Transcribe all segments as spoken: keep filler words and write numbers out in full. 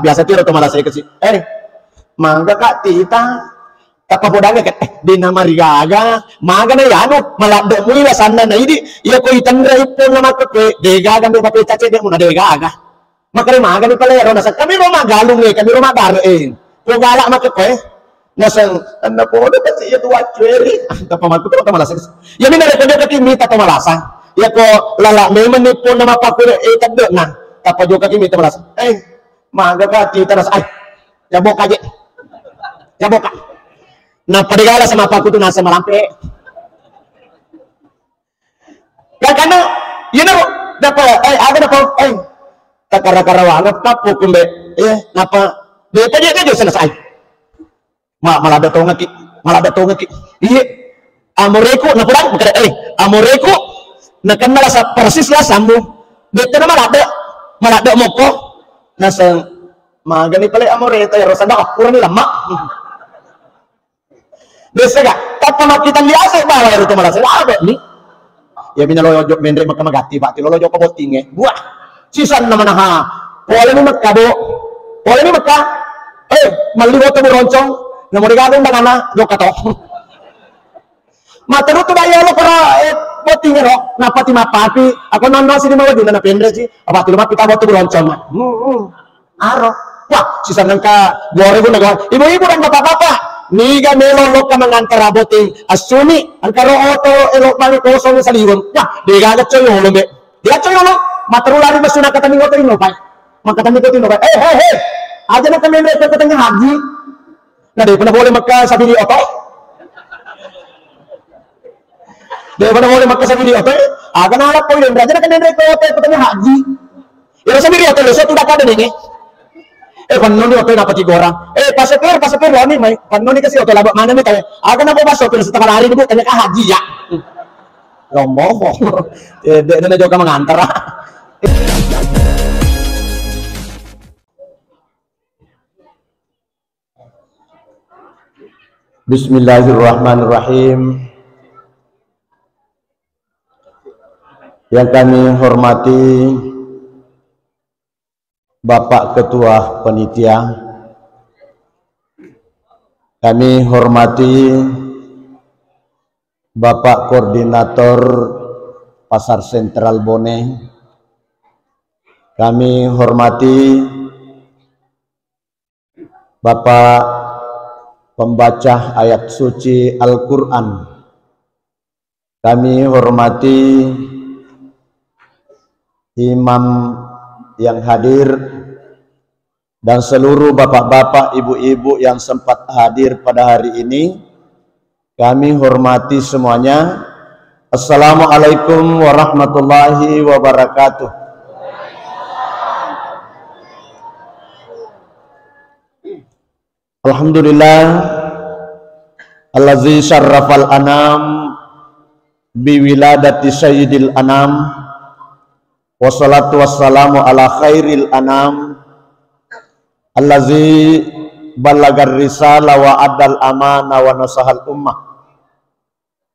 Biasa tiro to malasa kasi. Eh, maga ka tita. Tappa podangnge ka, eh, de namarigaga, magana yanu, maladde mui lasanna na idi, iya ko itenre ippo na makkekkoe, de gaga de papeca cedde muna de gaga. Makare magani pale ro naseng, kami ro magalung e, kami ro magare e. Ko gala makkekkoe. Naseng, anna podo kasi iya tu waccueri. Tappa makku to malasa. Ya mina reko jokaki mita to malasa. Ya ko lala memang ippo na mappakku e tedde na. Tappa jokaki mita malasa. Eh, maga ka tita naseng. Ai. Jaboka je. Jaboka. Nappa de gala sama paku tu nasa malampe. Ya karena, you know, napa, eh, aga napa, eh, takara-kara wanga papu kumbe, eh, napa, de tadi aja sana sai. Ma, maladde tongaki, maladde tongaki. Iye, amoreku, napa lang, makada, eh, amoreku, nakenna lasa persis lasammu. Bete na maladde, maladde moko, nasa, magani pale amoreta, ya, rosanda, akurani lama. Biasa ga? Tappa makkita liase bawa ero to malasa. Abe ni. Ya mina lo ojo menre maka magatti, Pak. Tilo lo joko bottinge. Buah. Sisan nama naha. Pole ni mekka, Bu. Pole ni mekka. Eh, melli boto buroncong. Namo digadung dangana, jokka to. Materu tu daya lo kara, eh, bottinge ro. Napati mapapi. Aku nondo sini mau dina na penre ci. Apa tilo mappita boto buroncong. Hmm, hmm. Aro. Wah, siseng engka dua ribu negara. Ibu-ibu dan bapak-bapak, niga melo lokka mangantara botting assuni, engka ro oto elo bali kosong saliweng. Wah, de gaga coy olo, be. De gaga coy olo. Materu lari besuna katami oto ino, pai. Makatami oto ino, pai. Eh, eh, eh. Aja na kemenre ke katanya haji. Na de pernah boleh mekka sabili oto. De pernah boleh mekka sabili oto. Aga na lapoi de, aja na kemenre ke oto katanya haji. Iyaro sabiri oto leso tu dakka de nenge. Eh, pennoni oto napati gorang. Eh, pasopir, pasopir loni mai. Pennoni kasi oto laba mana mi tawe. Aga napa pasopir setengah hari dulu tanya ka haji ya. Lombong. Eh, de, de, de, jokka mangantara. Bismillahirrahmanirrahim. Yang kami hormati Bapak Ketua Panitia, kami hormati Bapak Koordinator Pasar Sentral Bone, kami hormati Bapak pembaca ayat suci Al-Quran. Kami hormati imam yang hadir dan seluruh bapak-bapak, ibu-ibu yang sempat hadir pada hari ini. Kami hormati semuanya. Assalamualaikum warahmatullahi wabarakatuh. Alhamdulillah, allazi syarrafal anam biwiladati sayyidil anam, wassalatu wassalamu ala khairil anam, allazi ballagar risala wa addal amana wa nasahal ummah,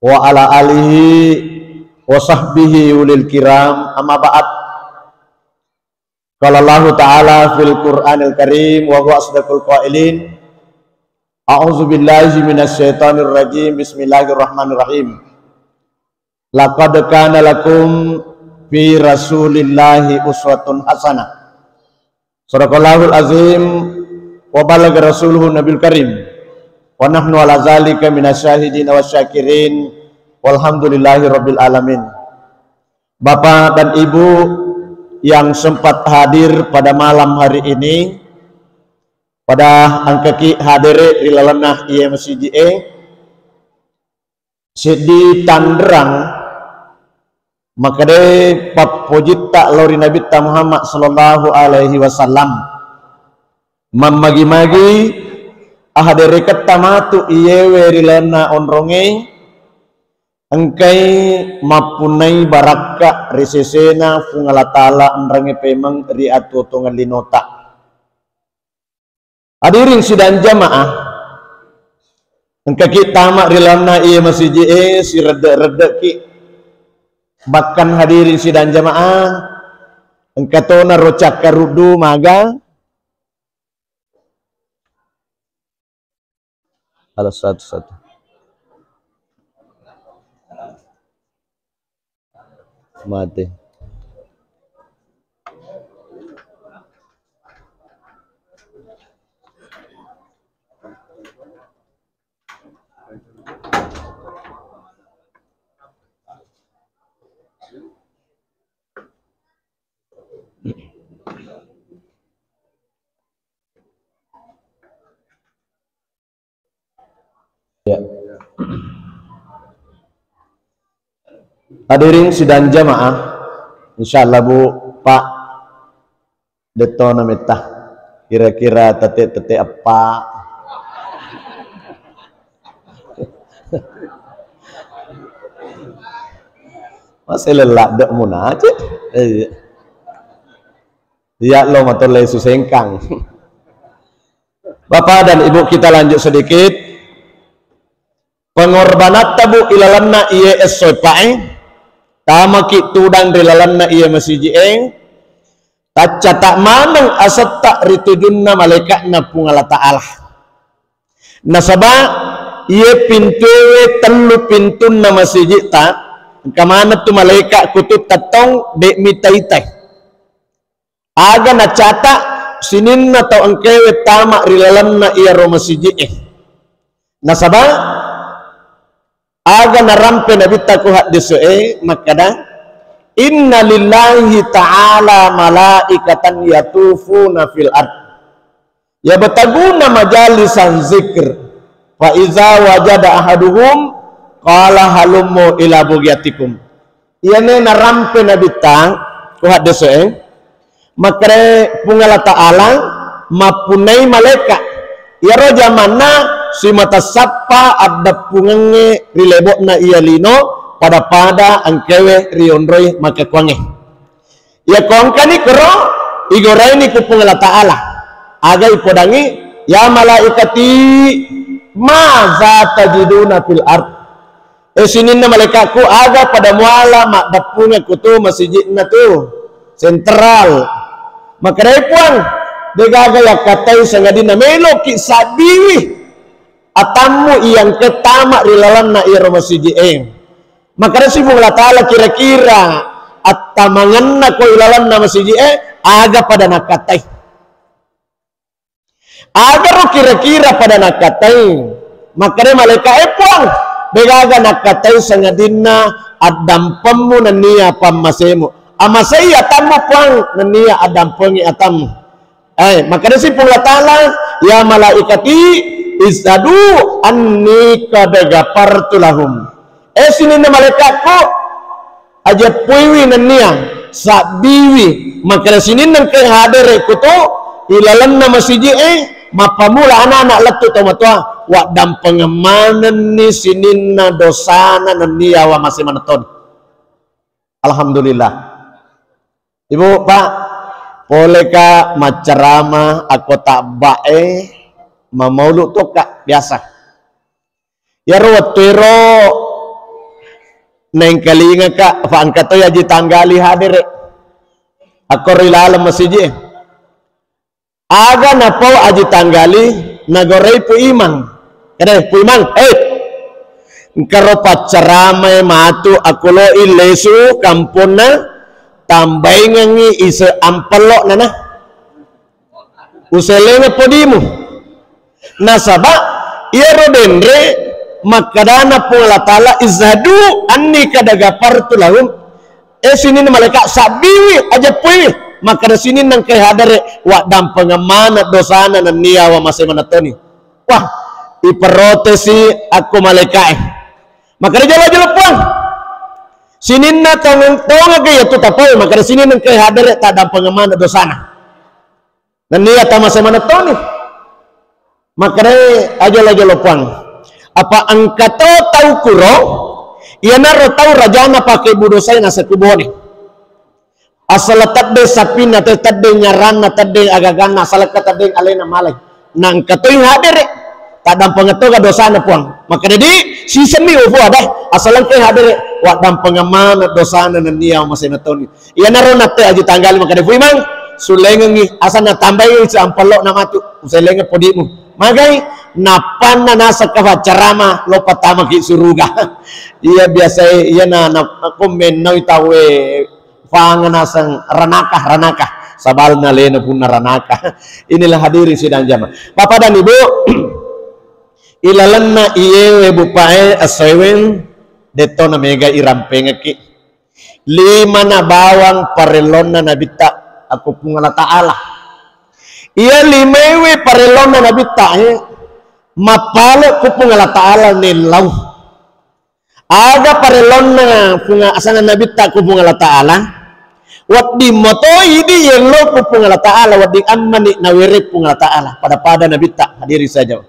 wa ala alihi wa sahbihi ulil kiram, amma ba'd. Qala Allahu ta'ala fil Qur'anil Karim wa huwa asdaqul qailin. A'udzu billahi minasy syaithanir rajim. Bismillahirrahmanirrahim. Laqad kana lakum fi Rasulillahi uswatun hasanah. Sadaqallahul azim wa balagha rasuluhu nabil karim. Wa nahnu ala zalika minasy syahidin wa syakirin. Walhamdulillahi rabbil alamin. Bapak dan Ibu yang sempat hadir pada malam hari ini, pada engkaki hadere ri lalenna iye masiji'e, seddi tanrang makkedae pappojitta lao ri Nabitta Muhammad sallallahu alaihi wasallam. Mammagi-magi ahadereketta matu iyewe ri lalenna onrongnge, engkai mappunnai barakka ri sesena Puang Allah Ta'ala enrengnge pemeng ri atuo-tuongeng linota. Hadirin sidang jamaah, engkaki tama ri lalenna iye masiji'e, siredde-reddeki. Bahkan hadirin sidang jamaah, engka tona ro cakkaruddu maga, Halo, satu, satu. Mati. Ya. Hadirin sidang jamaah, insyaallah Bu, Pak, de'to nametta. Kira-kira tette-tette eppa. Masih lelak dek munace. Iya. Iya lo matolle susengkang. Bapak dan Ibu, kita lanjut sedikit. Pengorbanatta, Bu, ilalenna iye esso eppa'e, tamaki tudang ri lalenna iye masiji'e, taccata maneng asetta ri tujunna malaika'na Puang Allah Ta'ala. Nasaba iye pintuwe tellu pintunna masiji'ta, engka maneng tu malaika kututta tong de' mitai-tai. Aga nacata sininna tau engkaewe tama ri lalenna iyaro masiji'e. Nasaba aga narampe Nabitta ko haddese'e makkada, "Inna lillahi ta'ala malaikatan yatufuna fil ard." Yabtaguna majalisan zikr, fa iza wajada ahaduhum qala halummu ila bugyatikum. Iyane narampe Nabitta ko haddese'e, makkeda Puang Allah Ta'ala mappunnai malaika. Iyaro jamanna simata sappa addeppungengnge ri lebo'na iya lino pada-pada engkaewe rionroi makkekkuangnge. Iyako engkani koro igoraini ku Puang Allah Ta'ala. Aga ipodangi, "Ya malaikati, maza tajiduna fil ard?" Eh, sininna malaikatku, aga pada muala maddeppungekku tu masiji'na tu sentral. Makkedai Puang, degaga yakkatai sangadinna meloki sabbiwi atammu iyangke tama ri lalenna iyaro masiji'e. Makkedasi Puang Allah Ta'ala, kira-kira attamangenna ko ilalenna masiji'e, aga pada nakkatai? Agaro kira-kira pada nakkatai? Makkeda malaika, "Eh Puang, degaga nakkatai sangadinna addampemmu nennia pammasemu." Amasei atammu Puang, nennia addampengi atammu. Eh, makkedasi Puang Allah Ta'ala, "Ya malaikati, izhadu anni qad ghafartu lahum." Eh, sininna malaikatku, ajeppuiwi nennia, sabbiwi, makkeda sininna engkae hadere kutu ilalenna masiji'e, mappamula anak-anak lettu tomatoa, waddampengeng manenni sininna dosana nennia wa mase manettoni. Alhamdulillah. Ibu, Pak, poleka maccarama akko tabba'e, mamaulu tokka biasa. Iyaro wettuero naengkalingaka, fa engka toi Aji Tanggali hadere. Akko ri laleng masiji. Aga napau Aji Tanggali, nagorei Pu Imang. Kede, "Pu Imang, eh, engkaro paccaramae matu akuloi lesu kamponna, tambaingengngi ise ampello nana. Usellenga podimu." Nasaba iyaro denre makkedana Puang Allah Ta'ala, "Izhadu anni qad ghafartu lahum." Eh, sininna malaika, sabbiwi, ajeppuiwi. Makkeda sininna engkae hadere, waddampengeng maneng dosana nennia wa mase manettoni. Wah, iperotesi akko malaikae. Makkeda, "Jolo-jolo Puang. Sininna tongeng-, tongengga iyatu tapau, makkeda sininna engkae hadere, taddampengeng maneng dosana." Nennia tamase manettoni. Makkedai, "Ajolo-jolo Puang. Apa engka to tau kuro, iyanaro tau rajana pake budosai nasakubone. Asala tedde sapinna, te-, tedde nyaranna, tedde agaganna, asalakka tedde alena malai. Na engka toi hadere, taddampengeng toga dosana Puang." Makkeda, "Di, sisemmi ufu ada, asala engka hadere, waddampengeng maneng dosana nennia mase manettoni." Iyanaro natte Aji Tanggali makkeda, "Pu Imang, Sulengengi, asana tambai sampello na matu, uselengeng podimu. Magai, nappanna naseng kafaccarama, lo patamaki suruga. Iya biasa iya na, na, ko mennau tauwe fanga naseng ranaka, ranaka. Sabalna lena punna ranaka. Inilah hadirin sidang jamaah. Bapak dan Ibu, ilalenna iyewe bupae aseweng, detto na mega irampengeki. Limana bawang parellonna Nabitta akko Puang Allah Ta'ala. Iya limewe parellonna Nabitta, eh, mappale ku Puang Allah Ta'ala nellau. Aga parellonna Puang, asana Nabitta ku Puang Allah Ta'ala? Wedding moto idi yello ku Puang Allah Ta'ala, wedding ammani nawere Puang Allah Ta'ala. Pada-pada Nabitta, hadiri saja.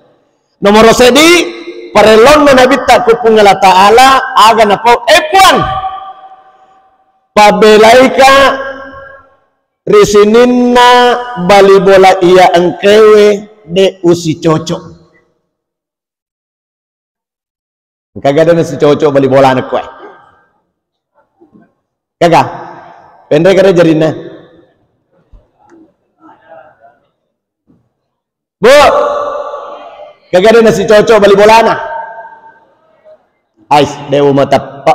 Nomoro seddi, parellonna Nabitta ku Puang Allah Ta'ala, aga napau, eh Puang, pabelaika ri sininna bali bola iya engkewe de usicocok. Engka gada nasicocok bali bola nekkoe. Gaga? Penre kada jarinna? Bu, kagade nasicocok bali bolana? Ais, dewa mateppe.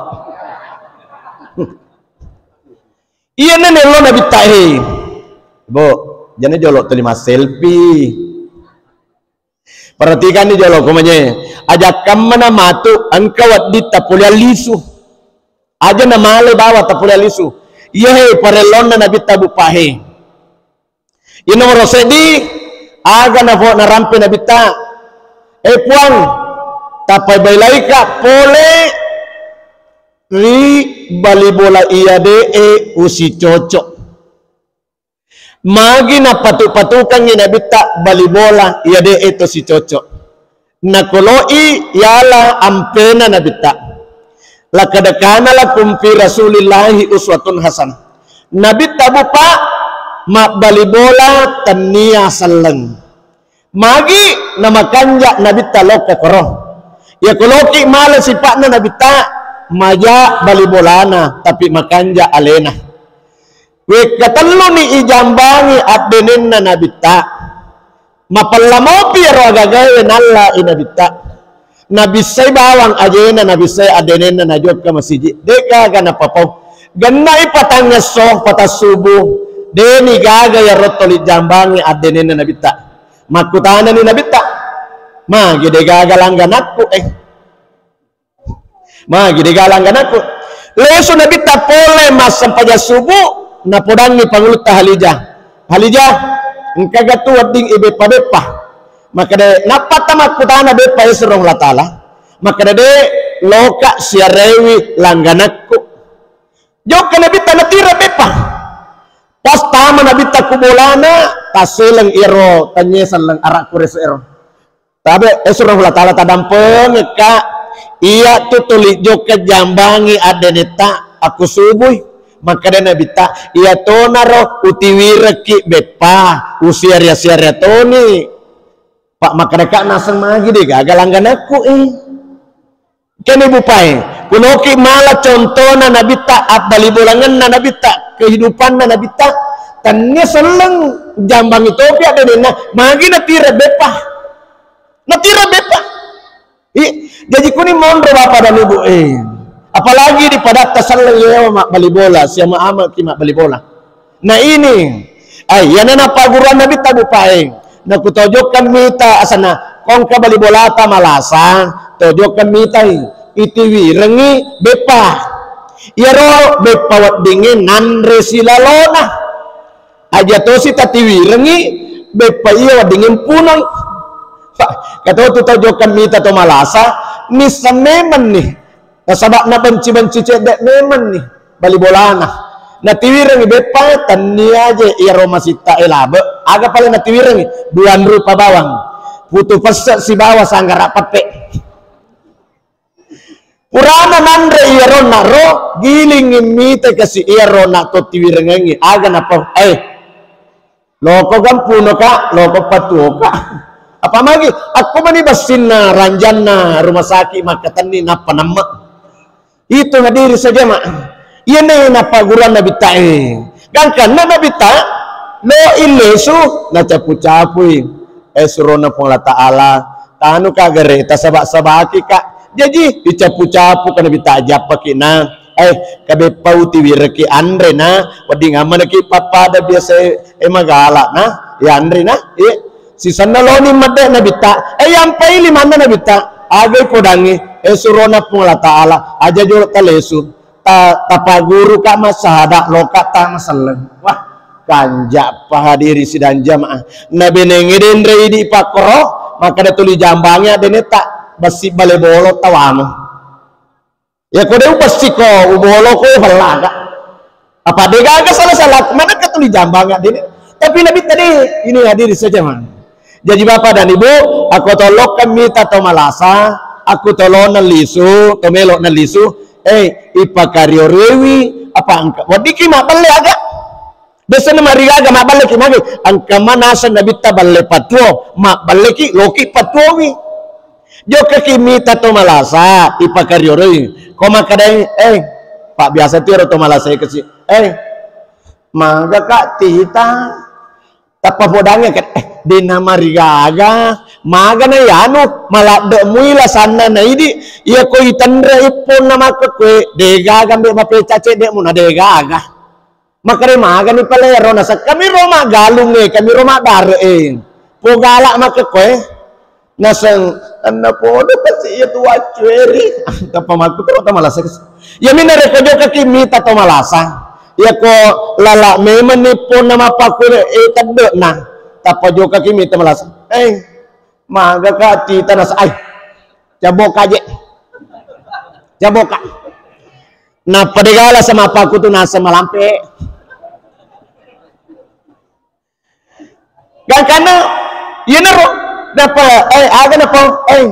Iya nene lo Nabitta, he. Bu, jana jolo tuli masselfie. Perhatikan ni jolo kumanye. Aja kammana matu engka wedding tapole lisu. Aja namale bawa tapole lisu. Iya he parellonna Nabitta bupa he. Iya nomoro seddi, aga nafo narampe Nabitta, eh Puang, tapabailaika pole ri bali bola iya de'e usicocok. Magi napatu-patukangngi Nabitta bali bola iya de'e to sicocok. Nakoloi yala ampena Nabitta. Laqad kana lakum fi Rasulillahi uswatun hasanah. Nabitta bupa mabbali bola tennia selleng. Magi namakanja Nabitta lokka koro. Iya koloki mala sipa'na Nabitta maja bali bolana tapi makanja alena. Wekka telluni ijambangi addenenna Nabitta. Mapella mopi iyaro agagae nalla i Nabitta. Nabissai bawang ajena, nabissai addenenna, najokka masiji. De gaga napapau. Gennai patangngesso, patassubu. Deni gaga iyaro toli jambangi addenenna Nabitta. Makkutanani Nabitta, magi de gaga langganakku, eh. Magi de gaga langganakku. Lesu Nabitta pole massempajang subuh, napodangngi pangulutta Halijah. Halijah, engkaga tu wedding ibeppa-beppa? Makkeda, nappatta makkutana beppa esrong Allah Ta'ala. Makkeda de, loka siarewi langganakku. Jokka Nabitta natira beppa. Pas tama Nabitta ku bolana, tasseleng ero tanye selleng arak kuresu ero. Tabe, eh, surah Allah Ta'ala tadampengekka, iya tu tuli jokka jambangi addenetta, aku subui. Makkeda Nabitta, iya tonaro utiwirekki beppa, usiaria-siaria toni. Pak makkedaka naseng magi de gaga langganakku, eh. Kene bupae, kunoki mala contona Nabitta, abbali bolangenna Nabitta, kehidupanna Nabitta, tennia selleng jambangi topi addenenna, magi natira beppa. Natira beppa. I, jaji kuni monro Bapak dan Ibu, eh. Apalagi di padatta selleng yewa mabbali bola, siama ama ki mabbali bola. Nah ini, ai, iyana napagguruan Nabitta bupae. Nakutojokkan mita asana, kongka bali bolata malasa, tojokkan mitai, itiwirengi beppa. Iyaro beppa weddingnge nanre silalona. Aja tosi tatiwirengi beppa iya weddingnge mpunang. Katotu tojokkan mita to malasa, nisseng memenni. Nasaba nabenci-benci cedde memenni bali bolana. Natiwirengi beppa, tennia je iyaro masitta e labe. Aga pale natiwirengi? Duan rupa bawang. Putu pesse sibawa sanggara peppe. Purana nanre iyaro naro, gilingi mite kasi iyaro na to tiwirengengi. Aga napau? Eh, Loko gampuno ka, loko patuo ka. Apa magi? Akko mani bassinna ranjanna rumah sakit makkatenni nappa namme. Itu hadiri saja mak. Iya ne napagguruan Nabitta e. Gangkanna Nabitta, Lo illesu, nacapu-capui. Eh, surona Puang Allah Ta'ala, tanu ka gare, tasaba-sabaki ka. Jaji, dicapu-capu ka Nabitta, jappaki na. Eh, kabeppa utiwireki anre na, wedding ammanaki pappada biasa, eh, magala na, ya anre na, eh, sisenna loni medde Nabitta, eh, yampai limanna Nabitta, agai podangi, eh, surona Puang Allah Ta'ala, aja jolo talesu. Ta-, tapaguru ka massahada, loka ta maselleng. Wah, kanja pa hadiri sidang jamaah. Nabenengnge denre idi pakkoro, makkada tuli jambangi adeneta, bessi bale bolo tawano. Ya ko de ubessi ko, ubolo ko, fellaka. Apa de gaga salah-salah, mana ka tuli jambangi adene. Tapi Nabitta de, ini hadiri saja, man. Jaji, Bapak dan Ibu, aku tolokkan mita to malasa, aku tolona lisu, to melo na lisu, eh, ipakario-riowi, apa engka, weddikki mabballe aga? Biasana marigaga mabballeki magi, engka manasa Nabitta balle patuo, mabballeki loki patuowi. Jokkaki mita to malasa, ipakario-rioi. Ko makkadai, eh, Pak, biasa tiro to malasa kasi, eh, maga ka tita? Tappa podangnge kan, eh, de namarigaga, magana yanu, maladde mui lasanna naidi, iya ko itenre ipponna makkekkoe, de gaga mbe mapeca cedde muna de gaga. Makkeda magani pale ro nasekkami ro maggalungnge, kami ro maddare e. Pogala makkekkoe. Naseng, enna podo kasi iya tu waccueri. Tappa makkutoro ta malasa kasi. Iya minna rekko jokkaki mita to malasa. Iya ko lala memang ni ponna mappakkure, eh, tedde'na. Tappa jokkaki mita malasa. Eh, maga ka tita nasa, ai. Caboka je. Caboka. Nappa degala sama pakkutu nasa malampe. Gangkanna, iyanaro, nappa, eh, aga nappa, eh,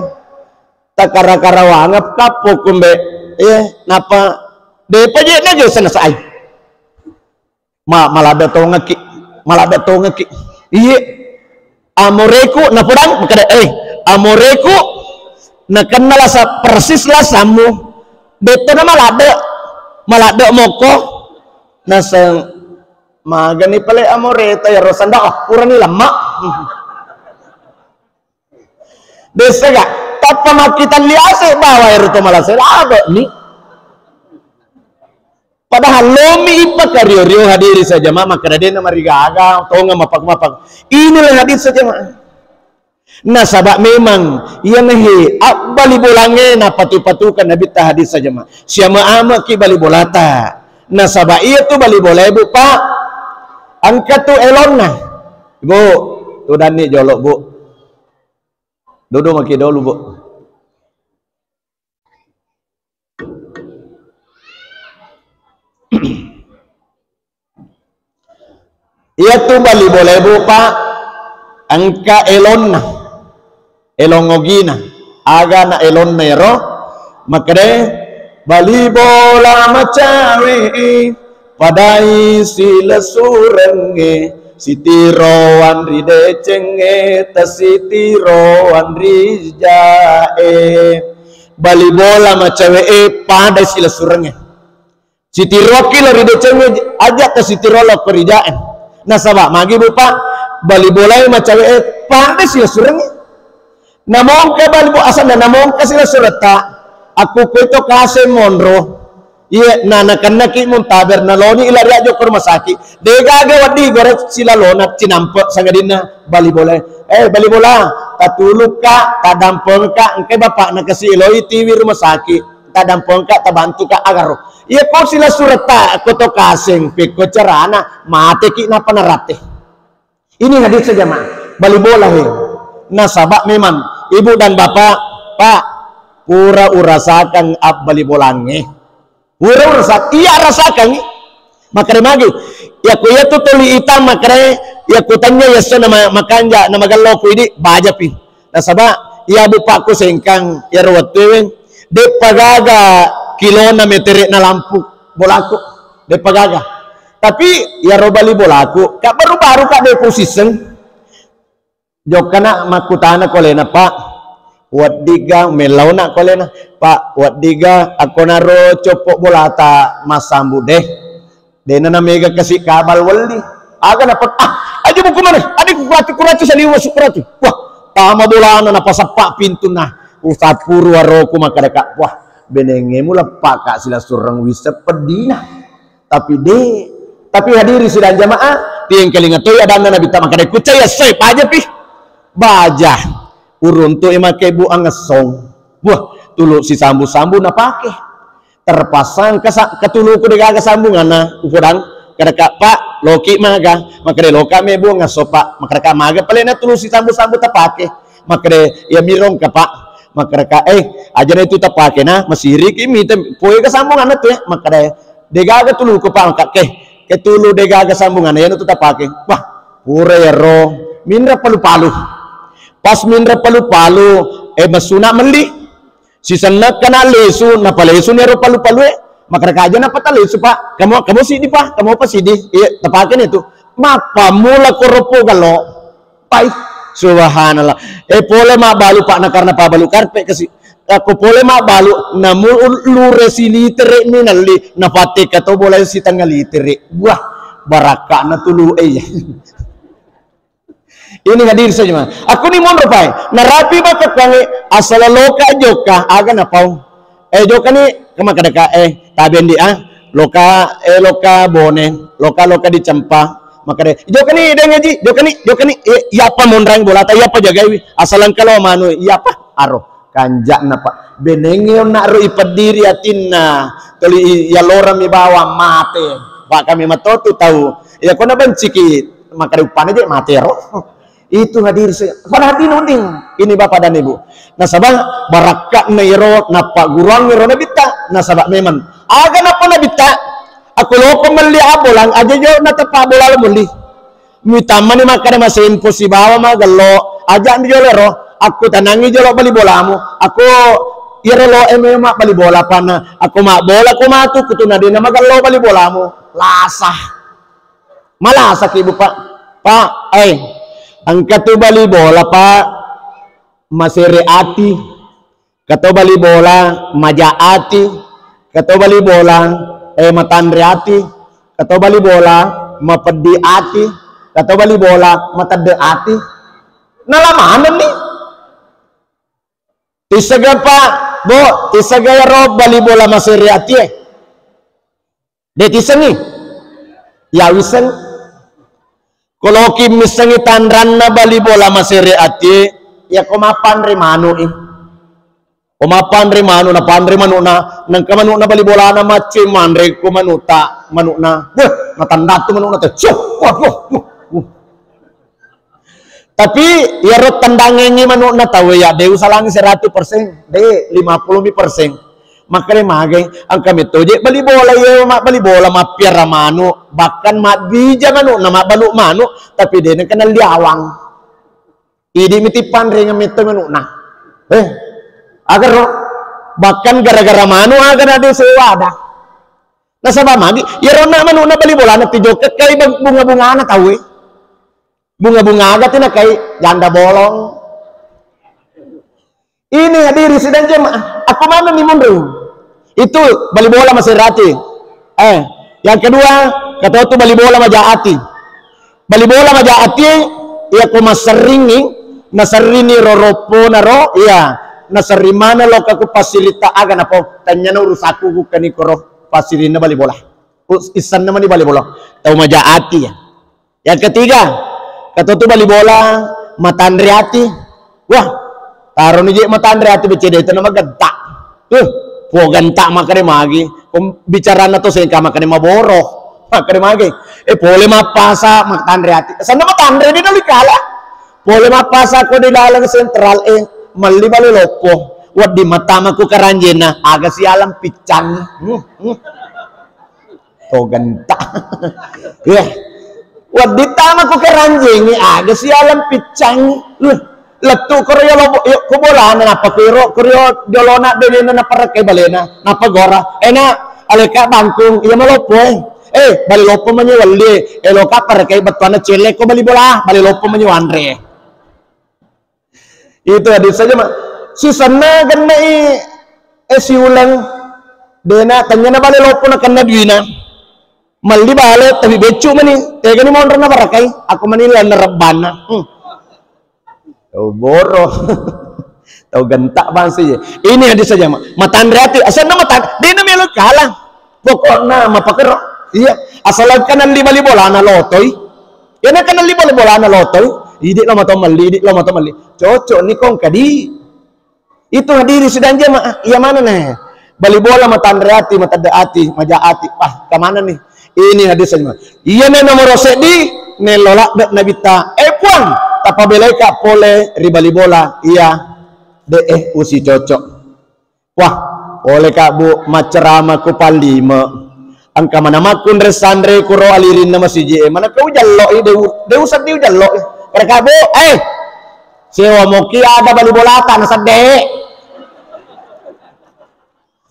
takara-karawangeng kappo kumbe, eh, nappa, depa je na je sana sai. Ma-, maladde tongekki, maladde tongekki. Iye, amoreku, napodang, makada, eh, amoreku, nakenna lasa, persis lasammu, detto na maladde, maladde mokko, naseng, Magani pale amoreta iyaro sanda, oh, purani lemma. Dessega, tappa makkitalliase bawa ero to malase labe'ni. Padahal lomi ipakario-rio hadiri saja ma, makkeda dena marigaga, tonga mapak-mapak. Inilah hadis saja ma. Nasaba memang iyanahe abbali bolangnge napatu-patukan Nabitta hadis saja ma. Siama-amaki bali bolata. Nasaba iyatu bali bola, Bu, Pak. Engka tu elonna. Bu, tudanni jolo, Bu. Duduk maki dulu, Bu. Iyatu bali bola, Bu, Pak, engka elonna, elong ogina. Aga na elonna ero? Makkeda, bali bola macawe e, padai silessurengnge, sitiroang ri decengnge, tasitiroang ri jae. Bali bola macawe e, padai silessurengnge. Sitiroki lo ri decengnge, aja tasitiro lo ko ri jae. Nasaba magi, Bu, Pak, bali bolae macawe e, padai silessurengnge. Namongka bali bo-, asanna namongka silessuretta, akkukkoi to kaseng monro. Iye, na nakennaki muntaber, naloni ilari ajo ko rumah sakit. Degaga weddi gore silalona cinampe sangadinna bali bola. Eh, bali bola, tatulukka, tadampengka, engkai bapakna kasi eloi tiwi rumah sakit. Tadampengka, tabantuka agaro. Iya ko silessuretta, ko to kaseng, pekko carana, mateki napa naratte. Ini hadis saja, Ma. Bali bola, he. Nasaba memang, Ibu dan Bapak, Pak, pura urasakang abbali bolangnge. Pura urasak-, iya rasakang. Makkeda magi, iya ko iya tu toli itang makkeda, iya ko tanya iya sana ma-, makanja na magello ko idi, bajapi. Nasaba, iya Bu Pak ko sengkang, iya ro wettu ewe, deppa gaga kilona metere na lampu bolaku. Deppa gaga. Tapi iyaro bali bolaku, ka baru-baru ka de posiseng. Jokkana makkutana ko alena, Pak. Weddiga mellauna ko alena, Pak. Weddiga akkonaro coppo bolata massambu de. Dena namega kasi kabal welli. Aga na pe-, ah, Atu kuratu saliwa sukuratu. Wah, tama bolana napasappa pintunna. Usappuru aroku makkadaka, wah, benengngemu leppaka silasureng wisseng peddina. Tapi de, tapi hadiri sidang jamaah, tiengkalinga toi adanna Nabitta makkada, kucai essoi pajapi. Baja. Uruntu e makkebbu angessong. Wah, tulu sisambu-sambu napake. Terpaksa engka sa-, katuluku degaga sambunganna, upodang, kadaka, "Pak, loki maga?" Makkada, "Loka mebbu ngesso, Pak." Makkadaka, "Maga palena tulu sisambu-sambu tapake?" Makkada, "Iya miro engka, Pak." Makkadaka, "Eh, ajana itu tapake na, masiriki mita poega sambunganna tu, eh." Makkada, "Degaga tuluku, Pak." Makkada, "Ke, ke tulu degaga sambunganna, iyana tu tapake." Wah, pura iyaro, minra palu-palu. Pas minra palu-palu, eh, messuna melli. Sisenna kana lesu, napalesuni ero palu-palue. Makkadaka, "Aja napatalesu, Pak. Kamu, kamu sidi, Pak. Kamu apa sidi?" "Iya, tapakeni tu." Mappammula koroppo galo. Pai, subhanallah. Eh, pole mabbalu, Pak, na karena pabalu karpe kasi. Ako pole mabbalu, namu lure silitere minalli, nafatteka to bola sitengah litere. Wah, barakka'na tulu, eh, iya. Ini hadir saja, ma. Aku ni monro pai. Narapi maka kange asal loka jokka, aga napau. Eh, jokka ni, kama kadaka, eh, tabendi, ah. Loka, eh, loka bone, loka, loka dicempa. Makkada, "Jokka ni, deng aji, jokka ni, jokka ni." Eh, iyapa monrang bolata, iyapa jagaiwi. Asal engka lo manu, iyapa? Aro. Kanja'na, Pak. Benengngi onna ro ipeddiri atinna. Toli i-, iyalorami bawang mate. Pak, kami matotu tau. Iya, kona benciki. Makkada uppana je mate ro. Itu hadir se-, pada hati nuding. Ini Bapak dan Ibu. Nasaba barakka'na iro, nappa guruang iro Nabitta. Nasaba memang. Aga nappa Nabitta. Aku loko melli abolang, aja jo nateppa bola lo melli. Mitammani makkada masempo sibawa magello, aja mi jolo ro, aku tanangi jolo bali bolamu. Aku iyaro lo eme mabbali bola panna, aku mabbola ko matu kutuna dena magello bali bolamu. Lasa. Malasa ki, Bu, Pak. Pak, eh, engka tu bali bola, Pak. Masere ati. Kato bali bola maja ati, kato bali bola, eh, matanre ati, kato bali bola mapeddi ati, kato bali bola matedde ati. Nala manenni. Tissega, Pak, Bu, tissega iyaro bali bola masere atie. De tissengi? Ya wisseng. Koloki missengi tanranna bali bola masere atie, ya ko mappanre manu'i. Ko mappanre manu, napanre manu'na, nengka manu'na bali bolana maccui manre ko manu'ta, manu'na. Beh, natandattu manu'na te. Suh, wah, wah, wah, wah. Tapi iyaro tendangengngi manu'na tauwe ya, de usalangi seratus persen, de lima puluh mi persen. Makkeda magai, engka metto je bali bola, iya ma-, bali bola mappiara manu, bahkan mabbija manu'na, mabbalu manu, tapi de nengka nelli awang. Idi mi tippanrengeng metto manu'na. Eh, agaro, bahkan gara-gara manu aga na de sewa ada. Nasaba magi, iyaro na manu'na bali bolana tijokka kai bang-, bunga-bungana tauwe. Bunga-bunga aga tu nakai janda bolong. Ini hadiri sidang jemaah. Aku mana ni munru? Itu bali bola masere ati. Eh, yang kedua, kata tu bali bola maja ati. Bali bola maja ati, iya ko maserringi, naserrini ro roppo na ro, iya, naserring mana lo kaku pasirita aga napo, tanya na urusaku bukan ikoro pasirinna bali bola. Us-, issenna mani bali bola. Tau maja ati ya. Yang ketiga, kata tu bali bola matanre ati. Wah, taroni je matanre ati becede itu nama genta. Tuh, po genta makane magi. Pembicarana to sengka makane maboro. Makane magi. Eh, pole mappasa matanre ati. Sana matanre di doli kala. Pole mappasa ko di dalam sentral, eh, melli bale loppo. Wedding mattama ku karanjena, aga sialang piccang. Hmm, hmm. To genta. Ya. Wedding tama ku karanjengi, aga sialang piccang. Lettu koro yo lobo-, yo ko bolana, napa kiro, kiro jolona benena naparekke balena, napa gora. Ena, aleka bangkung, iya maloppo, eh. Eh, bali loppo mani welli, eh, loka parekke bettuanna celle ko bali bola, bali loppo mani wanre. Itu hadis saja, Mak. Sisenna gennai, eh, siuleng. Dena, tanyana bale loppo na kenna duina. Melli bale tapi beccu mani, tegani monro na barakai, aku mani lanna rebbanna. Hmm. Tau boro. Tau gentak bangsa ye. Ini hadis saja, Mak. Matanre ati, asalna matan, dena melo kalah. Pokokna mapakero. Iya, asalkan alli bali bolana lotoi. Yana kan alli bali bolana lotoi. Idi lo mato melli, idi lo mato melli. Cocok ni kong kadi. Itu hadirin sidang jamaah, iya mana nih? Bali bola matanre ati, matedde ati, maja ati. Wah, kemana nih? Ini hadis aja. Iya nih nomor seddi, nello ladde Nabitta. Eh, Puang, tapabelaika pole ri bali bola. Iya, de eh usi cocok. Wah, pole ka Bu, maccerama ku pallime. Engka mana makkunre sanre kuro alirinna masiji e. Mana kau jalloi, deu, deu seddi jalloi. Kare ka Bu, eh, Sewa moki ada bali bolata na sedde.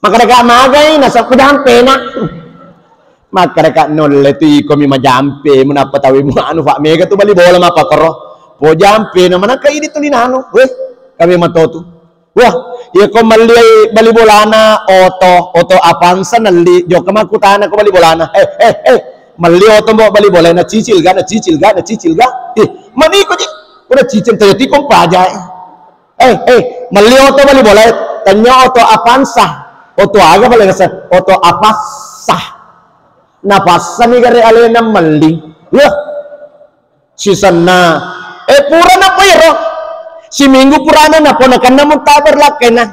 Makkedaka magai na seppu jampena. Makkedaka nulle tu iko mi majampe, munappa tawi mu anu fa mega tu bali bola mapakoro. Po jampe na manakka idi tu linano. Weh, kami matotu. Wah, iya ko melli bali bolana oto, oto Avanza nelli, jokka makkutana ko bali bolana. Eh, eh, eh, melli oto mbok bali bola na cicil ga, na cicil ga, na cicil ga. Ih, maniko ji. Udah cicil tayo tikong paja. Eh, eh, melli oto bali bola, tanya oto Avanza. Oto aga paling ngaseng? Oto Avanza. Napassa ni gare alena melli. Wah. Sisenna. Eh, pura napa iro? Siminggu purana napa nakenna muntaber lakkena.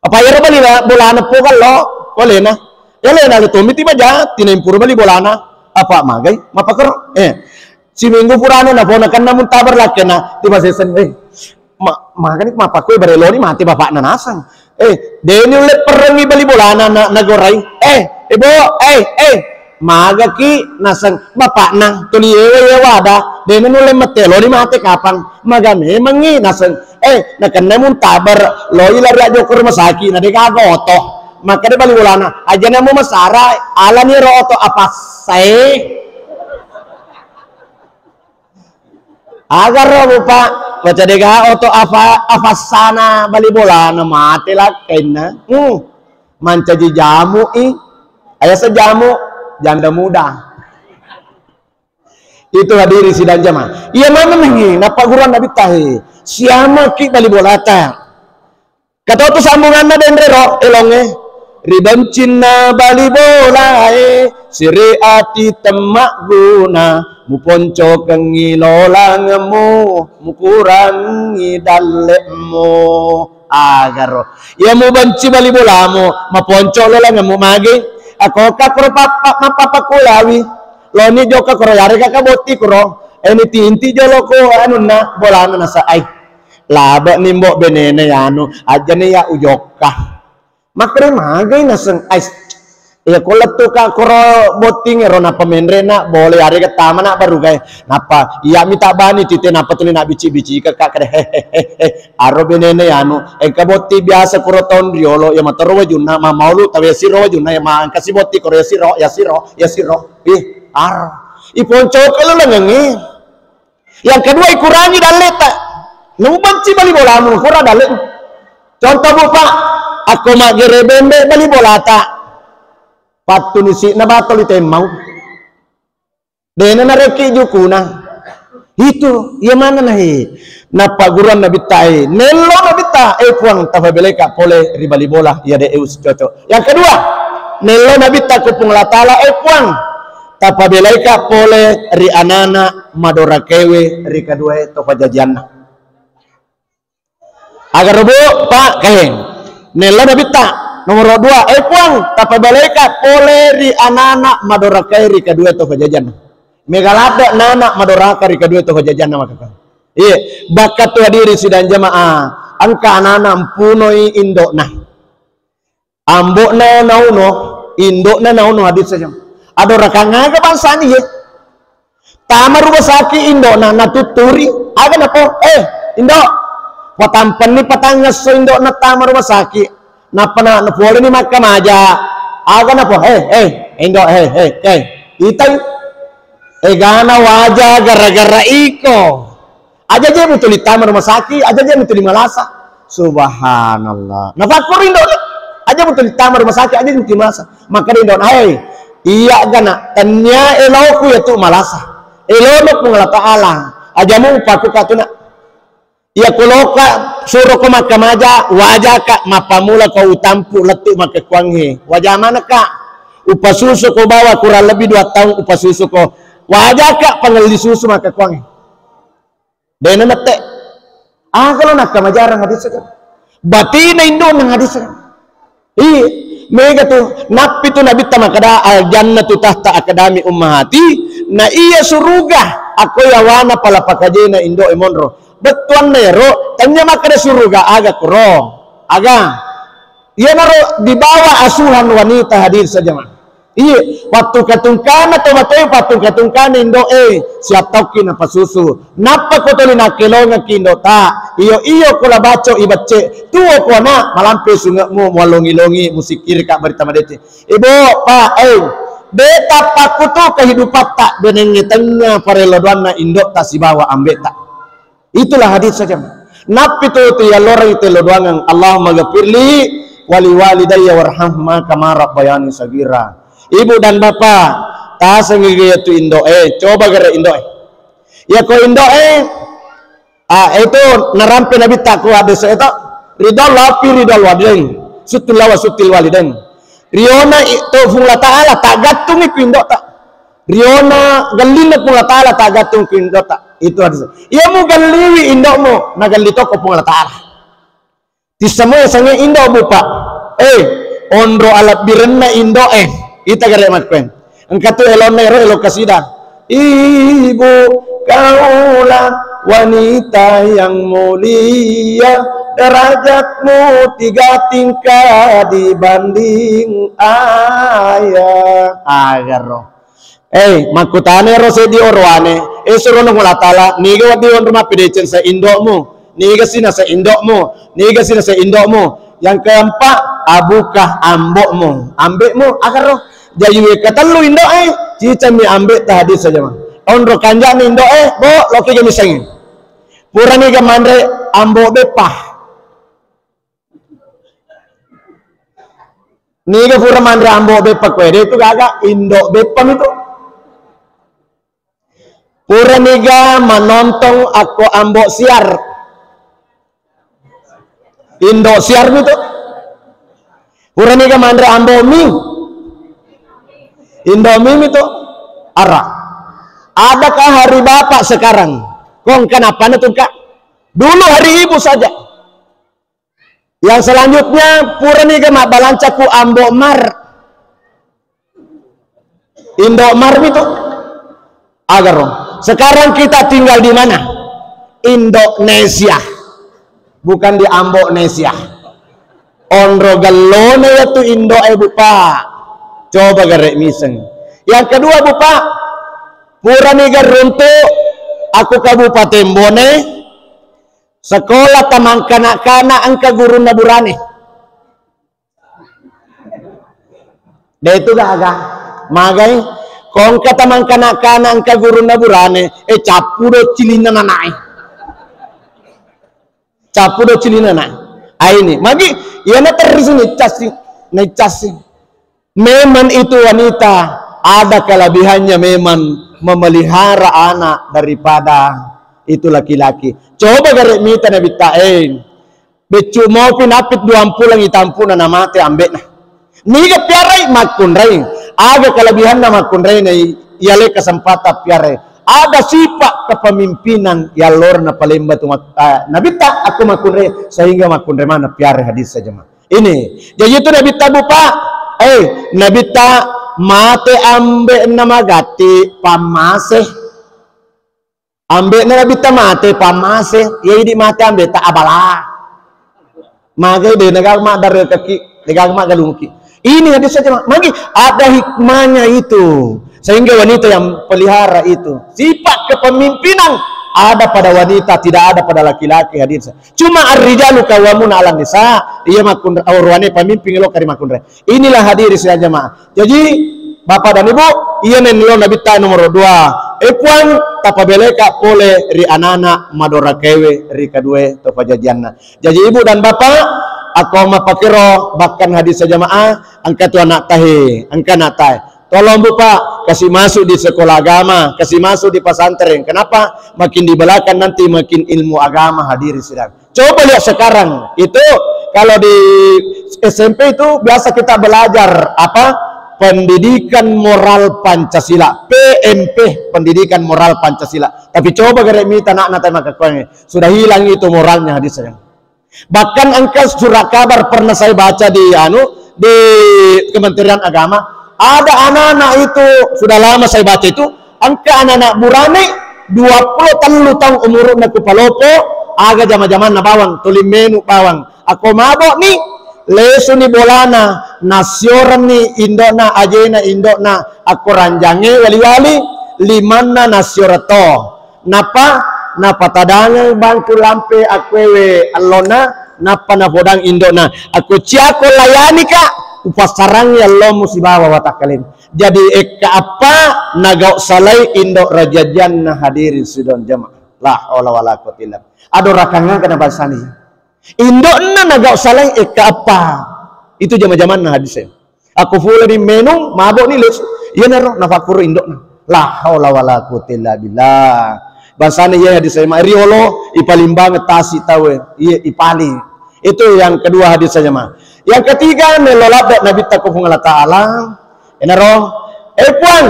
Apa iyaro bali la-, bolana pogallo, walena. Ya lena le tommi tiba ja, tinempuru bali bolana. Apa magai? Mapakero. Eh, siminggu purana na pona kenna muntaber lakkena, tiba sesen, eh, ma-, magani mapakko bareloni mate bapakna naseng. Eh, deni ulle perrengi bali bolana na, nagorai. Eh, eh, bo, eh, eh. Magaki naseng bapakna, tuli ewe, ewe wada, dena nulle mate, loni mate kapang. Maga memengngi naseng, eh, nakenna muntaber, loi lari ajokko rumah sakit, na degaga oto. Makkeda bali bolana, aja namo masara, alani ro oto apa sae. Agaro, Bapak, baca dega oto afa-, afassana bali bolana mate lakkainna. Hmm. Mancaji jamu i. Ayasa jamu, janda muda. Itu hadirin sidang jamaah. Iya mana mengi, napa guruan Nabi tahe. Siamaki bali bolata. Kata tu sambunganna denre ro elonge. Ribencinna bali bolae, siri ati temmagguna, muponcokengngi lolangemu, mukurangi dalle'mu. Agaro. Iya mubenci bali bolamu, maponco lolangemu magi. Ako ka kuro pappa, mappapakulawi. Loni jokka kuro yarega ka botti kuro. Eni tinti jolo ko anunna bolana nasa ai. Labe ni mbok benene yanu, aja ni ya ujokka. Makkeda magai naseng ais. Iya ko lettu ka koro botting ero nappa menre na bole yarega tama na baru gai. Nappa iya mi tabani tite nappa tuli na bici-bici ka, ka, kada, he, he, he, he. Aro benene yanu, engka botti biasa kuro taun riolo, ya matero wajunna, ma maulu tawe siro wajunna, ya ma engka si botti koro ya siro, ya siro, ya siro. Ih, aro. Iponco ke lu lengengi. Yang kedua, ikurangi dalleta. Namu benci bali bolamu, kurang dalle. Contoh, Bu, Pak, akko maggere bembe bali bolata. Pattunisi na batoli temmau. Dena narekki jukuna. Itu, iya mana nahi. Nappa guruan Nabitta e. Nello Nabitta, eh Puang, tapabeleka pole ri bali bola, iya de eu cocok. Yang kedua, nello Nabitta ku Puang Allah Taala, eh Puang, tapabelaika pole ri anana madorakewe ri kaduae to pajajianna. Agar Bu, Pak, kaheng. Nello Nabitta, nomor dua, eh Puang, tapabelaika pole ri anana madorakae ri kaduae to pajajianna. Mega ladde nana madoraka ri kaduae to pajajianna makaka. Iye, bakka tu hadiri sidang jamaah, engka anana mpunoi indokna. Ambo'na nauno, indo'na nauno hadis saja. Adorakang aga bangsani ye. Tama rumah sakit indo'na natutturi, aga napo, eh, indo, patampenni patangngesso indo'na tama rumah sakit. Nappa na, napoleni makkamaja. Aga napo, eh, eh, indo, eh, eh, eh. Itai. Egana waja gara-gara iko. Aja je mutuli tama rumah sakit, aja je mutuli malasa. Subhanallah. Nafakkuri indo'na. Aja mutuli tama rumah sakit, aja mutuli malasa. Makkeda indo'na, "Hei, Iya gana, tennia eloku yatu malasa. Elono Puang Allah Ta'ala. Ajamu upaku katuna. Iya koloka suroko makkamaja, wajaka mappamula ko utampu lettu makkekuangnge. Waja manaka. Upasusu ko bawa kurang lebih dua tahun upasusu ko. Wajaka pangelli susu makkekuangnge. Dena mette. Ah, kalau nakka majarang hadis kan. Batina indo nang hadis kan. Iya, mega tu. Nappi tu Nabitta makkada, "Al jannatu tahta akadami ummahati." Na iya suruga, ako yawana pala pakajena indo e monro. Bettuanna ero, tanya makkada suruga, aga kuro. Aga. Iyanaro di bawah asuhan wanita, hadir saja, Ma. Iya, pattungka-tungkana to matoe, pattungka-tungkana indo'e, siattauki napasusu. Nappa ko toli nakkelongekki indo'ta, iyo-iyo ko la baco ibecce, tuo ko ana, malampe sunge'mu, muallongi-longi, musikkirika barita madeceng. Ibu, Pak, eh, de tapakkutu kehidupatta, benengnge tengnga parello doanna indo'ta sibawa ambe'ta. Itulah hadis saja. Nappi tu, tu yalloreng tello doangang, "Allahumma ghafirli wali walidayya warhamhuma kama rabbayani sagira." Ibu dan bapak, tasengi tu indo'e, coba gare indo'e. Ya ko indo'e, ah, itu narampe Nabitta ko hadis itu, ridho lafi ridho walidain, suttul lawa suttil walidain. Riona i-, to Puang Allah Ta'ala, tagattungi ku indo'ta. Riona gellinna Puang Allah Ta'ala, tagattung ku indo'ta. Itu hadis. Iya mugalliwi indo'mu, nagalli toko Puang Allah Ta'ala. Tissamu sange indo, Bu, Pak. Eh, onro alabbirenna indo'e. Ita gare makkuen. Engka tu elonna ero elo kasida. Ibu, kaulah wanita yang mulia, derajatmu tiga tingkat dibanding ayah. Agaro. Eh, makkutana ero seddi oroane, eh, surono Allah Ta'ala, niga wedding onro mappedeceng sa indo'mu, niga sinasa indo'mu, niga sinasa indo'mu. Yang keempat, abukah ambo'mu, ambe'mu, agaro. Jaji wekka tellu indo'e, cicammi ambe'ta hadis saja, Ma. Onro kanja'na indo'e, bo, loki ga misengngi. Puraniga manre ambo beppa. Niga pura manre ambo beppa koe, de tu gaga, indo beppa mitu. Puraniga manontong akko ambo siar. Indo siar mitu. Puraniga manre ambo mi. Indo mi mitu. Ara. Adakah hari bapak sekarang? Kong kenapa na tungka? Dulu hari ibu saja. Yang selanjutnya, puraniga mabbalancaku ambo mar. Indo mar mitu. Agaro. Sekarang kita tinggal di mana? Indonesia. Bukan di Ambonesia. Onro gellona yatu indo'e, Bu, Pak. Coba gare miseng. Yang kedua, Bu, Pak, puraniga runtu aku Kabupaten Bone, sekolah tamangkana-kana engka gurunna burane. De tu gaga. Magai, kongka tamangkana-kana engka gurunna burane, eh, cappu do cilinna nanae. Cappu do cilinna nanae. Aini, magi, iya na terri sini, casi, naik casi. Memang itu wanita ada kelebihannya memang memelihara anak daripada itu laki-laki. Coba gare mita Nabitta, eh. Beccu mopi napit duampuleng itampuna namate ambe'na. Niga piarai makkunrai. Aga kelebihanna makkunrai na i-, yale kesempatan piarai. Ada sifat kepemimpinan yallorna palemba tu mak-, eh, Nabitta aku makkunrai sehingga makkunrai mana piarai hadis saja, Ma. Ini. Jadi itu Nabitta, Bu, Pak. Eh, Nabitta mate ambe'na magatti pammase. Ambe'na Nabitta mate, pammase, ya idi mate ambe'ta abala. Magai de naga maddarekaki, de gaga magalungki. Ini hadis saja, Ma. Magi ada hikmahnya itu. Sehingga wanita yang pelihara itu. Sifat kepemimpinan ada pada wanita, tidak ada pada laki-laki, hadis. Cuma ar-rijalu qawwamuna 'alan nisa, iya makkunra-, auruane pamimpin lo kari makkunrai. Inilah hadirin sidang jamaah. Jadi, Bapak dan Ibu, iya nenni lo Nabitta nomor dua. Eh, Puang, tapabeleka pole ri anana madorakaewe ri kadue to pajajianna. Jadi, Ibu dan Bapak, ako mappakero bahkan hadis jamaah, engka tu anak tahe, engka anak tahe. Tolong, Bu, Pak, kasih masuk di sekolah agama, kasih masuk di pesantren. Kenapa? Makin di belakang nanti makin ilmu agama, hadirin sidang. Coba lihat sekarang, itu kalau di S M P itu biasa kita belajar apa? Pendidikan Moral Pancasila, P M P, Pendidikan Moral Pancasila. Tapi coba gare mita anakna tai makkuangnge, sudah hilang itu moralnya, hadirin sidang. Bahkan engka surat kabar pernah saya baca di anu, di Kementerian Agama, ada anak-anak itu, sudah lama saya baca itu, engka anak-anak burane dua puluh tellu taung umurna ku palopo, aga jama-jamanna bawang, tuli menu bawang. Ako mabok ni, lesu ni bolana, nasiorenni indokna, ajena indokna, ako ranjangnge wali-wali, limanna nasioreng to. Napa? Napatadangeng bangku lampe akkuewe ellona, nappa napodang indokna, "Akko ciako layani ka, upassarangngi ellomu sibawa watakkalemu." Jadi ekka appa nagau salai indok rajajanna, hadirin sidang jamaah. La haula wala quwwata illa billah. Adorakangngaka na bangsani. Indokna nagau salai ekka appa. Itu jama-jamanna hadise. Ako pura ni menung, mabok ni lesu. Iyanaro nafakkuro indokna. La haula wala quwwata illa billah. Bangsana iya hadis saya ma riolo ipalimbang tasi tawe. Iya ipali. Itu yang kedua hadis saya ma. Yang ketiga, melo ladde Nabitta ko Puang Allah Taala. Enaro, eh Puang,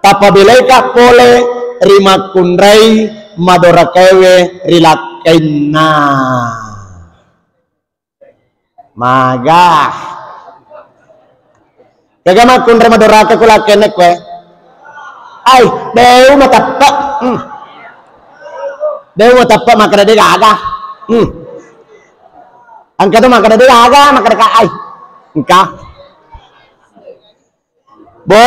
tapabelaika pole rimakkunrai madorakaewe rilakkainna. Maga. Gaga makkunrai madoraka ku lakkainna koe. Ai, deu mateppe. Hmm. Deu mateppe makkeda de gaga. Hmm. Engka tu makkeda de gaga, makkeda ka ai. Engka. Bo,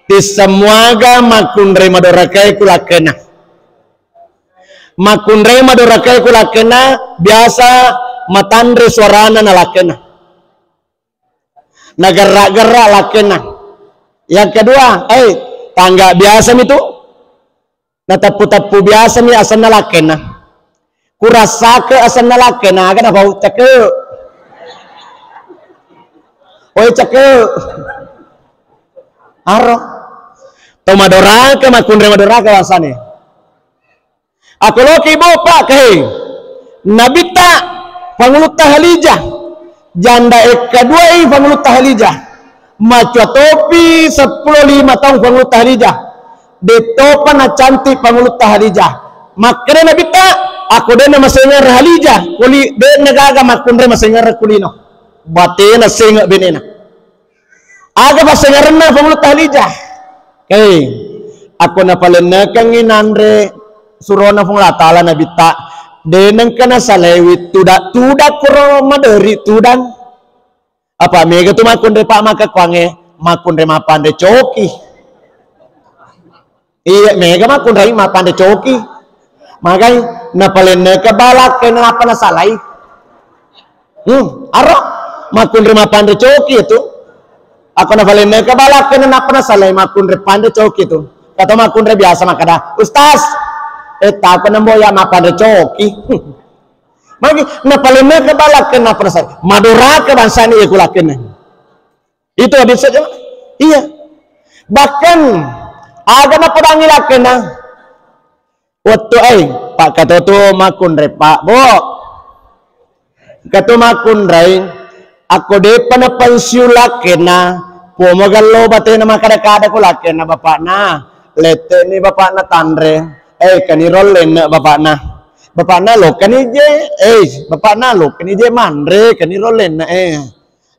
tissemuaga makkunrai madorakae ku lakkainna. Makkunrai madorakae ku lakkainna, biasa matanre suarana na lakkainna. Nagerra-gerra lakkainna. Yang kedua, eh, tangga biasa mi tu. Nateppu-teppu biasami asenna lakkainna. Kurassake asenna lakkainna, aga napau, "Ceke. Oi, ceke." Aro. To madoraka, makkunrai madoraka bangsana. Ako loki bo, Pak, ke. Nabitta Pangulutta Halijah. Janda ekka duai Pangulutta Halijah. Macua topi seppulo lima taung Pangulutta Halijah. Dettopa nacantik Pangulutta Halijah. Makkeda Nabitta, ako dena masengereng Halijah, kuli dena gaga makkunrai masengereng kulino. Batena senge benena. Aga passengerenna Pangulutta Halijah? Eh, ako napalennekengngi nanre surona Puang Allah Taala Nabitta, denengka nasalaiwi tuda-, tudang koro maderi tudang. Apa mega tu makkunrai pa makkekkuangnge, makkunrai mappanre coki. Iya, mega makkunrai mappanre coki. Magai napalenneka balakkainna nappa nasalai. Hmm, aro makkunrai mappanre coki itu. Ako napalenneka balakkainna nappa nasalai makkunrai panre coki itu. Kata makkunrai biasa makkeda, "Ustaz, eh, tako nembo ya mappanre coki." Magi napalenneka balakkainna nappa nasalai. Madoraka bangsana iya ku lakkainna. Itu hadis saja. Iya. Bahkan aga napodangi lakkainna. Wettu ai, Pak, katoto makkunrai, Pak, Bu. Kato makkunrai, akko depa napensiun lakkainna, po magello batena makkada-kada ko lakkainna bapakna. Lette'ni bapakna tanre. Eh, kani rollenne bapakna. Bapakna lokkani je, eh, bapakna lokkani je manre, kani rollenne, eh.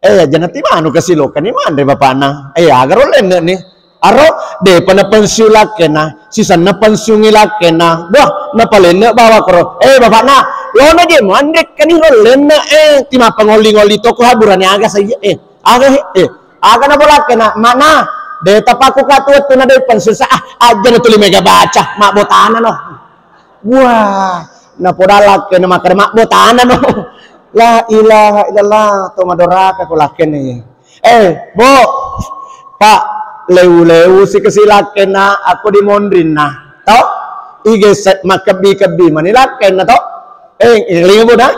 Eh, ajana ti manu kasi lokkani manre bapakna. Eh, aga rollenne ni. Aro, depa napensiun lakkainna, sisenna pensiungi lakkainna. Wah, napalenne bawa koro. Eh, bapakna, lona je manre kani rollenne, eh, ti mappangolli-ngolli toko ha burane aga saiye, eh. Aga, eh, aga nabolakkainna, mana? De tapaku katu wettu na de pensiun sa, ah, ajana tuli mega baca, mabbotana no. Wah, napodang lakkainna makkeda mabbotana no. La ilaha illallah, to madoraka ko lakkainna. Eh, Bu, Pak, lewu-lewu si kasi lakkainna, ako di monrinna. To? Igese makkebbi-kebbi mani lakkainna to? Eh, ilinga, Bu, dah.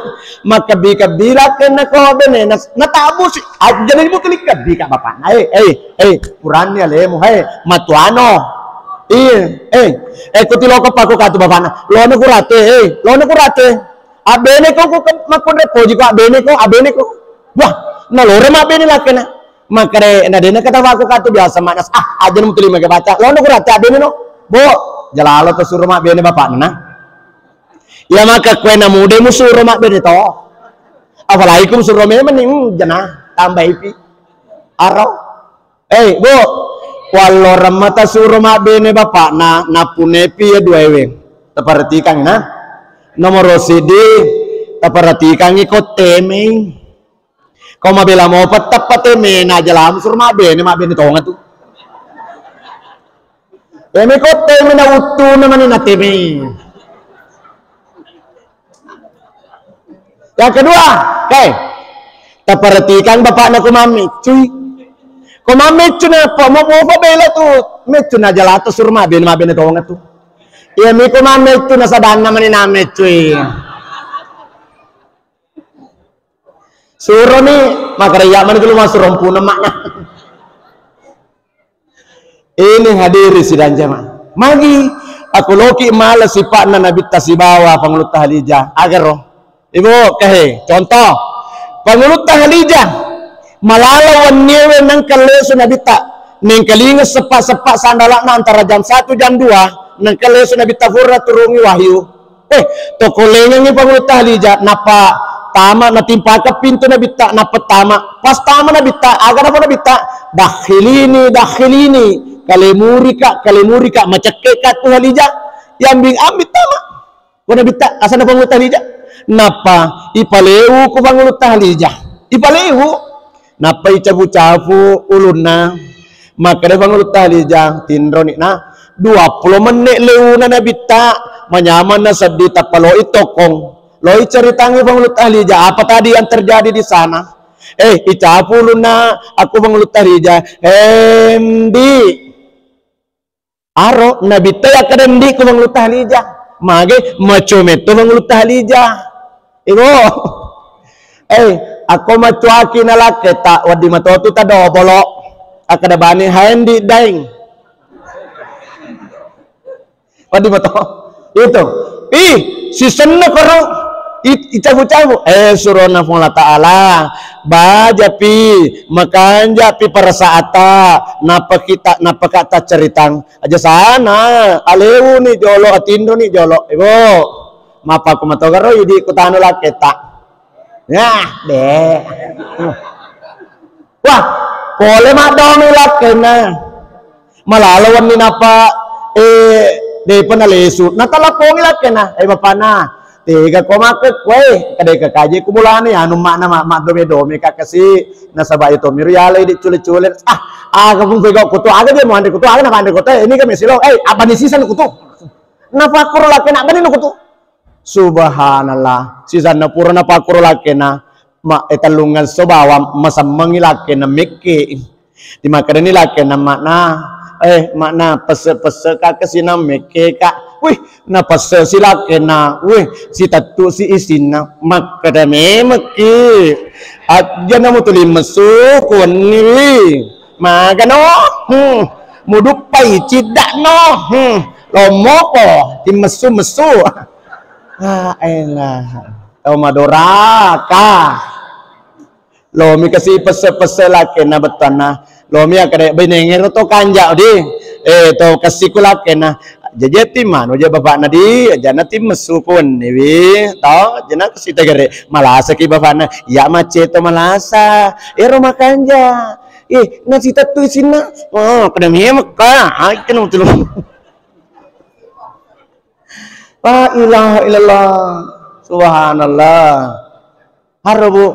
Makkebbi-kebbi lakkenna ko bene, nas-, natabusi. Ajjana ibu kali kebbi ka bapakna. Eh, eh, eh, puranni alemu, hei, matuano. Iya, eh, eh, kutiloko pako katu bapakna. Lono kurate, eh, lono kurate. Abene ko ku ke-, makkunre poji ko, abene ko, abene ko. Wah, nalore mabbene lakkenna. Makkare, na dena kata bako katu biasa manas. Ah, ajjana mutuli mega baca. Lono kurate abene no. Bo, jalalo to suro mabbene bapakna. Iya maka kue na mude musuro mabbene to. Apalagi ku musuro memang ni, hmm, jana tambaipi. Aro. Eh, Bu, walloreng mata suro mabbene bapakna, napunepi ya dua ewe. Taperhatikan na. Nomor sidi, taperhatikan ko temeng. Ko mabela mopa tappa temena aja lamu suro mabbene, mabbene tonga tu. Teme ko teme na uttu na mani na teme. Yang kedua, eh, taperhatikan bapakna ko mammeccu. Ko mammeccu na apa? Mau, mau apa bela tu? Meccu na aja lata suro mabbene, mabbene tonga tu. Iya mi ko mammeccu na sadanna mani na meccu. Suroni, makkedai, "Iya mani dulu masuro mpuna makna." Ini hadiri sidang jamaah. Magi aku loki mala sipa'na Nabitta sibawa Pangulutta Halijah. Agaro. Ibu, kehe, contoh. Pangulutta Halijah malala wenniewe nengka lesu Nabitta. Nengkalinga seppa-seppa sandalakna antara jam satu jam dua, nengka lesu Nabitta furra turungi wahyu. Eh, tokolengengngi Pangulutta Halijah, nappa tama, natimpaka pintu Nabitta, nappa tama. Pas tama Nabitta, aga napa Nabitta? "Dakhilini, dakhilini, kalemurika, kalemurika, macekkeka tu Halijah." Yambing ambi tama. Ko Nabitta, asanna Pangulutta Halijah. Nappa ipaleu ku Pangulutta Halijah. Ipaleu. Nappa icapu-capu ulunna. Makkeda Pangulutta Halijah, tinroni na, dua puluh menit leuna Nabitta, manyameng na seddi tappa loi tokong. Loi ceritangi Pangulutta Halijah, apa tadi yang terjadi di sana? Eh, icapu ulunna, aku Pangulutta Halijah, "Endi?" Aro, Nabitta yakkeda, "Endi?" ku Pangulutta Halijah. Mage, macometto Pangulutta Halijah. Ibu. Eh, akko macuaki na lakketa, wedding matotu tadobolo. Akkeda bani, "Hai, Endi, Daeng?" Wedding mato. Itu. Ih, sisenna koro. I-, icabu-cabu. Eh, surona Puang Allah Ta'ala. Bajapi, makanjapi perasaata. Napa kita, napa kata ceritang. Aja sana, alewuni jolo, atinroni jolo. Ibu, mappaku matogaro idi kutanu lakketa. Nah, de. Wah, pole maddomi lakkena. Malalo wenni napa, eh, depa nalesu. Natalapongi lakkena, eh, bapana. Tega ko makkekkoe, kadeka kaje kumulane, anu makna ma-, maddome-dome ka kasi. Nasaba itu miru yale di cule-cule. Ah, aga pun pegau kutu, aga dia mau andre kutu, aga na andre kutu, ini kan mesilo. Eh, apa ni sisan kutu? Napakkuro lakkena, abani no kutu. Subhanallah. Sisanna pura napakkuro lakkena, ma-, eh, tellungngesso bawang masemmengi lakkena mekke. Dimakkedani lakkena makna, eh, makna pesse-pesse ka kesinang mekke ka. Wih, napesse si lakkena. Wih, sitettu si isinna. Makkeda memekki. Ajjana mutuli messu kuwenniwi. Magano. Hmm. Muduppai ciddakno. Hmm. Lommoko. Timmessu-messu. La ilaha. Tau madoraka. Lomi kasi pesse-pesse lakkena bettuanna. Lomi akkeda benengero to kanja di. Eh, to kasi ku lakkena. Jaji timanu ja bapakna di, jana timmessu ko wenniwi. To, jana kasi tegere. Malasaki bapakna. Ya macce to malasa. Ero makanja. Eh, nasi tettu isinna. Oh, kada memekka. Ai kena tulung. La ilaha illallah. Subhanallah. Harro, Bu,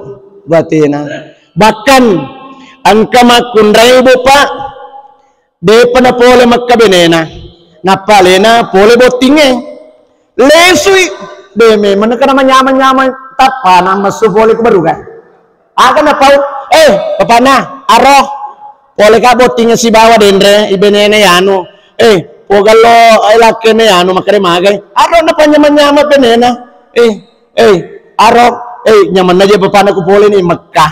batena. Bahkan engka makkunrai, Bu, Pak, depa napole mekka benena. Nappa alena pole bottingnge. Lesui. De memang kana manyamang-nyamang tappa namessu pole ku baruga. Aga napau, eh, bapana, aro. Pole ka bottingnge sibawa denre, ibenene yanu. Eh, pogallo, eh, lakkene yanu, makkeda magai. Aro napanyamang-nyamang benena. Eh, eh, aro. Eh, nyamanna je bapakna ku pole ni Mekah.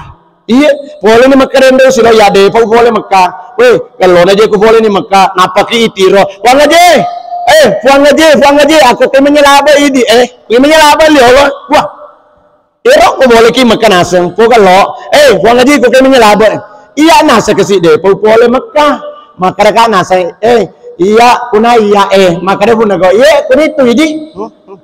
Iya, pole ni Mekah dendo silo ya de pau pole Mekah. Weh, kellona je ku pole ni Mekah. Napaki itiro. Puang Haji. Eh, Puang Haji, Puang Haji, aku ke menyelaba idi. Eh, ke menyelaba li Allah. Wah. Ero ku pole ki Mekah naseng. Ku kello. Eh, Puang Haji, ku ke menyelaba. Iya nasa ke si de pau pole Mekah. Maka ka nasa, eh, iya, kuna iya, eh. Maka de puna go. Iya, kuni tu idi. Hmm, hmm.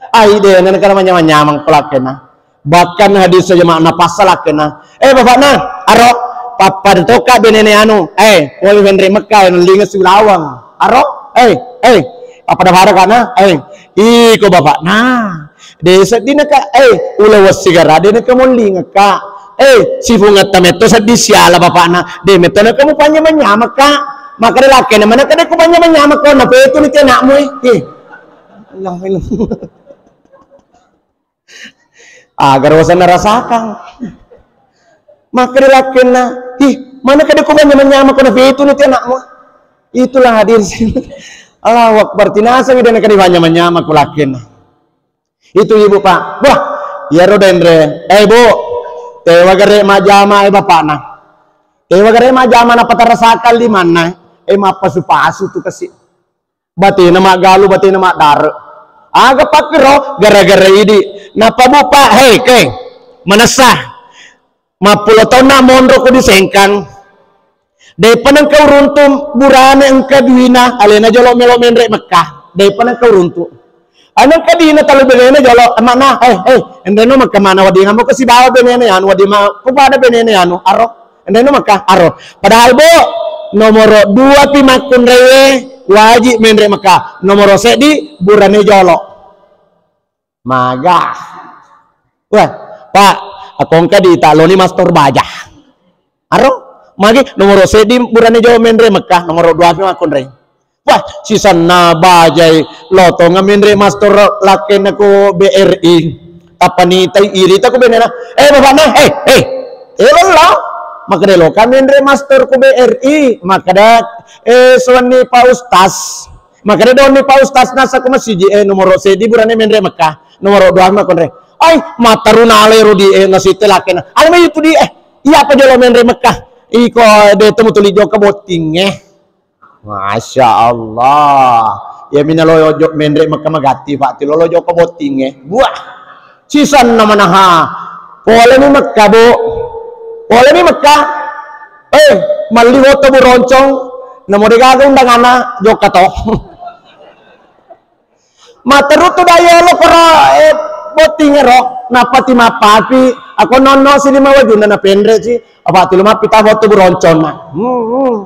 Ai de, nana kala manyamang-nyamang ko lakena. Bahkan hadis saja makna pasal lakena. Eh, bapakna, aro, pappada toka benene anu. Eh, pole menre Mekah, yang linga sulawang. Aro, eh, eh, apa pada pada kana? Eh, iko bapakna. De seddi naka, eh, ula wessi gara de naka mollinga ka. Eh, sifungetta metto seddi siala bapakna. De metto naka mupanyamang-nyamang ka. Maka de lakena, mana kade kupanyamang-nyamang ko na petu ni tenakmu, eh. Eh. Allah, Allah. Aga rosanna rasakang. Maka de lakena, ih, mana kade kupanyamang-nyamang ko na petu ni tenakmu. Itulah hadir. Allahu Akbar, tinasa wida na kade panyamang-nyamang ko lakena. Itu ibu, Pak. Wah, iyaro denre. Eh, Bu, tewa gare majama e bapakna. Tewa gare majama na patarasakang limanna. Eh, mappasu-pasu tu kasi. Batena maggalu, batena maddare. Aga pakkero gara-gara idi. Napa Bu, Pak, hei, ke. Manessa. Mappulo taunna monro ku di Sengkang. Depa nengka uruntu burane engka duina, alena jolo melo menre Mekah. Depa nengka uruntu. Anengka dina talu benene jolo, emana, eh, eh, endeno Mekah mana wadinga mo ko sibawa benene anu, wadima, ko pada benene anu, aro. Endeno Mekah, aro. Padahal, Bu, nomoro dua pi makkunraie wajib menre Mekah. Nomoro seddi burane jolo. Maga. Wah, Pak, akongka di taloni mastor baja. Aro, magi nomoro seddi burane jolo menre Mekah, nomoro dua pi makkunrai. Wah, sisanna bajai lotonga menre mastor lakena ko B R I. Tapanitai irita ko benena. Eh, bapakna, eh, eh. Eh, lollo. Makada loka menre mastor ko B R I. Makada, eh, suwanni Pak Ustaz. Makanya doni Pak Ustaz nasa ko masiji, eh, nomoro seddi burane menre Mekah, nomoro dua makkunrai. Ai, mataru nale rodi, eh, nasitte lakena. Alama itu di, eh, iya apa jolo menre Mekah? Iko de temu tuli joka botting, eh. Masya Allah. Ya mina lo jo menre Mekah magatti, Pak. Ti lo lo joka botting, eh. Buah. Sisanna manaha. Poleni Mekah, Bu. Poleni Mekah. Eh, malli foto Bu Roncong. Namo degaga undanganna, jokka to. Materuttu dayolo koro, eh, bottingero. Napati mappapi. Ako nonno sini mawajunna napenre ci. Apa tilu mappi ta foto Bu Ronconna. Hmm, hmm.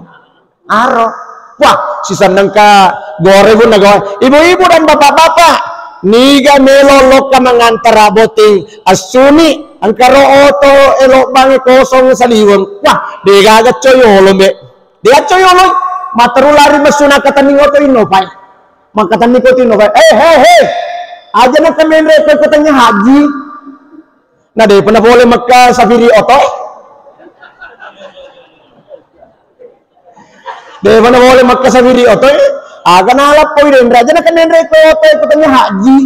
Aro. Wah, sisennengka gore bunna gore. Ibu-ibu dan bapak-bapak, niga melo lokka mangantara botting assuni, engka ro oto elo bange kosong saliweng. Wah, degaga coyolo, Mbe. Dega coyolo, materu lari messu nakatenning oto inno pai. Makatenning oto inno pai. Eh, he, he. Aja na kemenre ko tanya haji. Na de pernah boleh Mekah safiri oto. De pernah boleh Mekah safiri oto. Aga nalappo ide raja na kemenre ko oto ko tanya haji.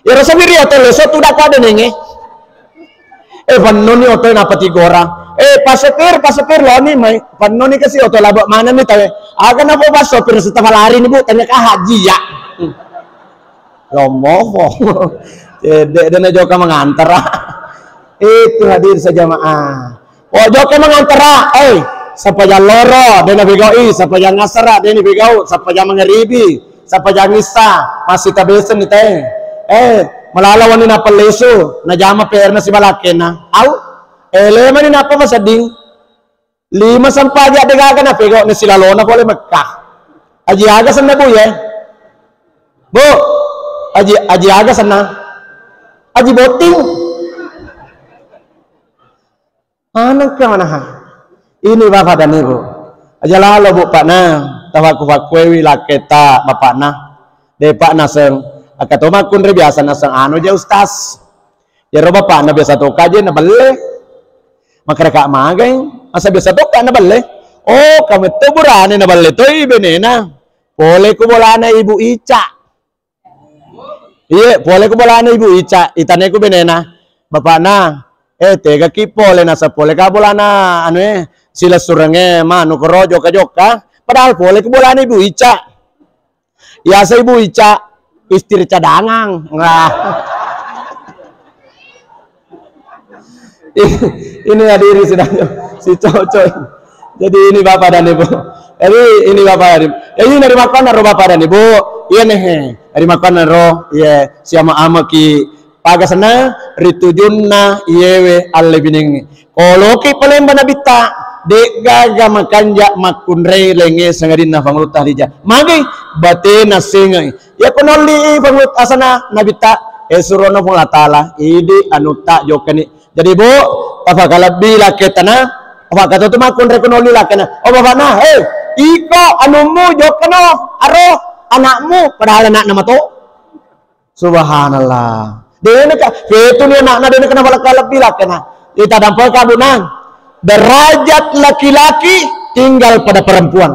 Iyaro safiri oto leso tu daka de nenge. Eh, pannoni oto napati gora. Eh, pasopir, pasopir loni mai. Pannoni kasi oto laba manenni tawe. Aga na po pasopir setelah lari ni Bu, tanya ka haji ya. Hmm. Lomo po. Cedde dena joka mangantara. Itu hadir sejamaah. Oh, jokka mangantara, eh, sapajang loro, dena pegau, i, sapajang asara, dena pegau, sapajang mangaribi, sapajang issa, masih tabesen ni teh. Eh, malala wani nappa lesu, najama P R na sibalakena. Au, eh, lemani nappa masedding. Lima sampaja degaga na pegau na silalona pole Mekah. Aji aga senna Bu, ye? Bu, aji, aji aga senna? Aji botting. Manengka manaha. Ini Bapak dan Ibu. Aja lalo Bu Pak na, tafakku-fakkuewi lakketa Bapak na. Depa naseng, akka to makkunre biasa naseng anu ja Ustaz. Jero Bapak na biasa to kaje na belle. Makaraka magai, asa biasa to ka na belle. Oh, kamu to burane na belle to i benena. Pole ku bolana Ibu Ica. Iye, pole ku bolana Ibu Ica, itane ku benena. Bapakna, eh, tegaki pole, nasa pole ka bolana, anu, eh, silessurengnge, manu koro jokka-jokka. Padahal pole ku bolana Ibu Ica. Yaseng Ibu Ica, istri cadangan. Nah. Ini hadirin sidang si cocok. Jadi ini Bapak dan Ibu. Jadi ini Bapak dan Ibu. Jadi dari makana ro Bapak dan Ibu. Iya nih. Dari makana ro. Iya, siama amaki. Paga senna ritujunna iyewe allebinengnge. Koloki palemba nabitta, de'gaga makanja makkunrai lenge sangadinna Pangulutta Hadijah. Magi batena sengai. Iya ko nolli Pangulutta asana nabitta, eh, surona Puang Allah Taala, idi anutta jokkani. Jadi Bu, tafakalebbi lakketana, apa kata tu makkunrai ko nolli lakkena. Oh bapakna, eh, iko anummu jokkano, aro anakmu, padahal anakna mato. Subhanallah. Dena ka, itu ni anakna dena kena falakka lebbi lakkena. Ita dampa kabunang. Derajat laki-laki tinggal pada perempuan.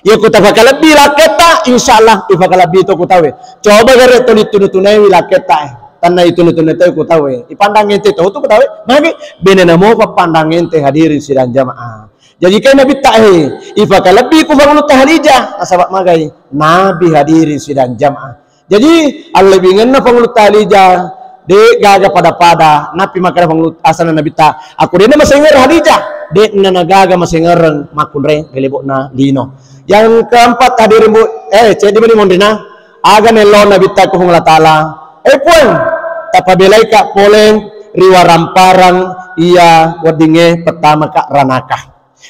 Ya ku tafakalebbi lakketta, insya Allah ifakalebbi to ku tawe. Coba gare to ditunu-tunaiwi lakketta, eh. Tanna itunu-tunai to ku tawe. Ipandang ente to tu ku tawe. Magi bene namo pappandang ente hadirin sidang jamaah. Jadi kai nabitta, eh, ifakalebbi ku Pangulutta Hadijah, nasaba magai Nabi hadirin sidang jamaah. Jadi, allebingenna Pangulutta Hadijah, de' gaga pada-pada, nappi makkeda Pangulutta asana nabitta, aku de'na masengereng Hadijah, de'na nagaga masengereng makkunrai ri lebo'na lino. Yang keempat hadirin Bu, eh, ceddi mani monrina, aga nello nabitta ku Puang Allah Taala, eh Puang, tapabelaika pole ri waramparang iya weddingnge pettamaka ranaka.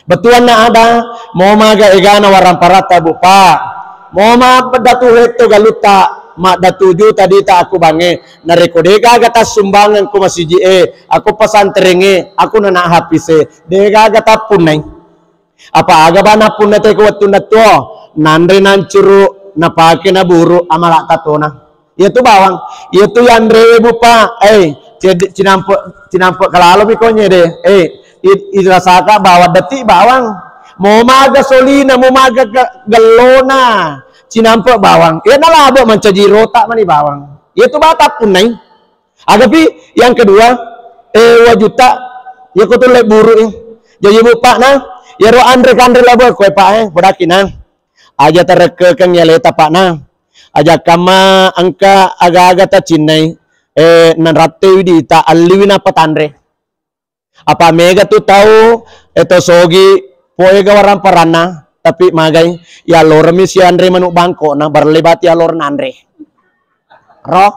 Bettuanna ada, mo maga egana waramparatta, Bu, Pak. Mo maddatu hetto galutta, maddatu juta dita aku bangnge. Narekko degaga tassumbangeng ko masiji e, aku pesantrengnge, aku nana hapise, degaga tappunnai. Apa aga bana punna te ko wettunna tuo, nanre nancuru, napake naburu amala tatona. Iyatu bawang, iyatu yanrewe, Bu, Pak. Eh, cedde-, cinampe, cinampe kalalo mi konye de. Eh, i-, irasaka bawang detik bawang. Mo maga solina, mo maga ge-, gellona. Cinampe bawang. Iya nalabe mancaji rota mani bawang. Iyatu bata punnai. Agapi yang kedua, eh, wajuta, ya ko tulle buru, eh. Jadi, Bu, Pak, nah, ya ro anre kanre labe koe, Pak, eh, podaki, nah. Aja tarekkekeng yaleta, Pak, nah. Aja kamma engka aga-aga tacinnai, eh, nanrattei dita alliwi nappa tanre. Apa mega tu tau, eh, to sogi, poega waramparanna, tapi magai, yalloremi sianre manu bangkona, barelle bati yallor nanre. Ro.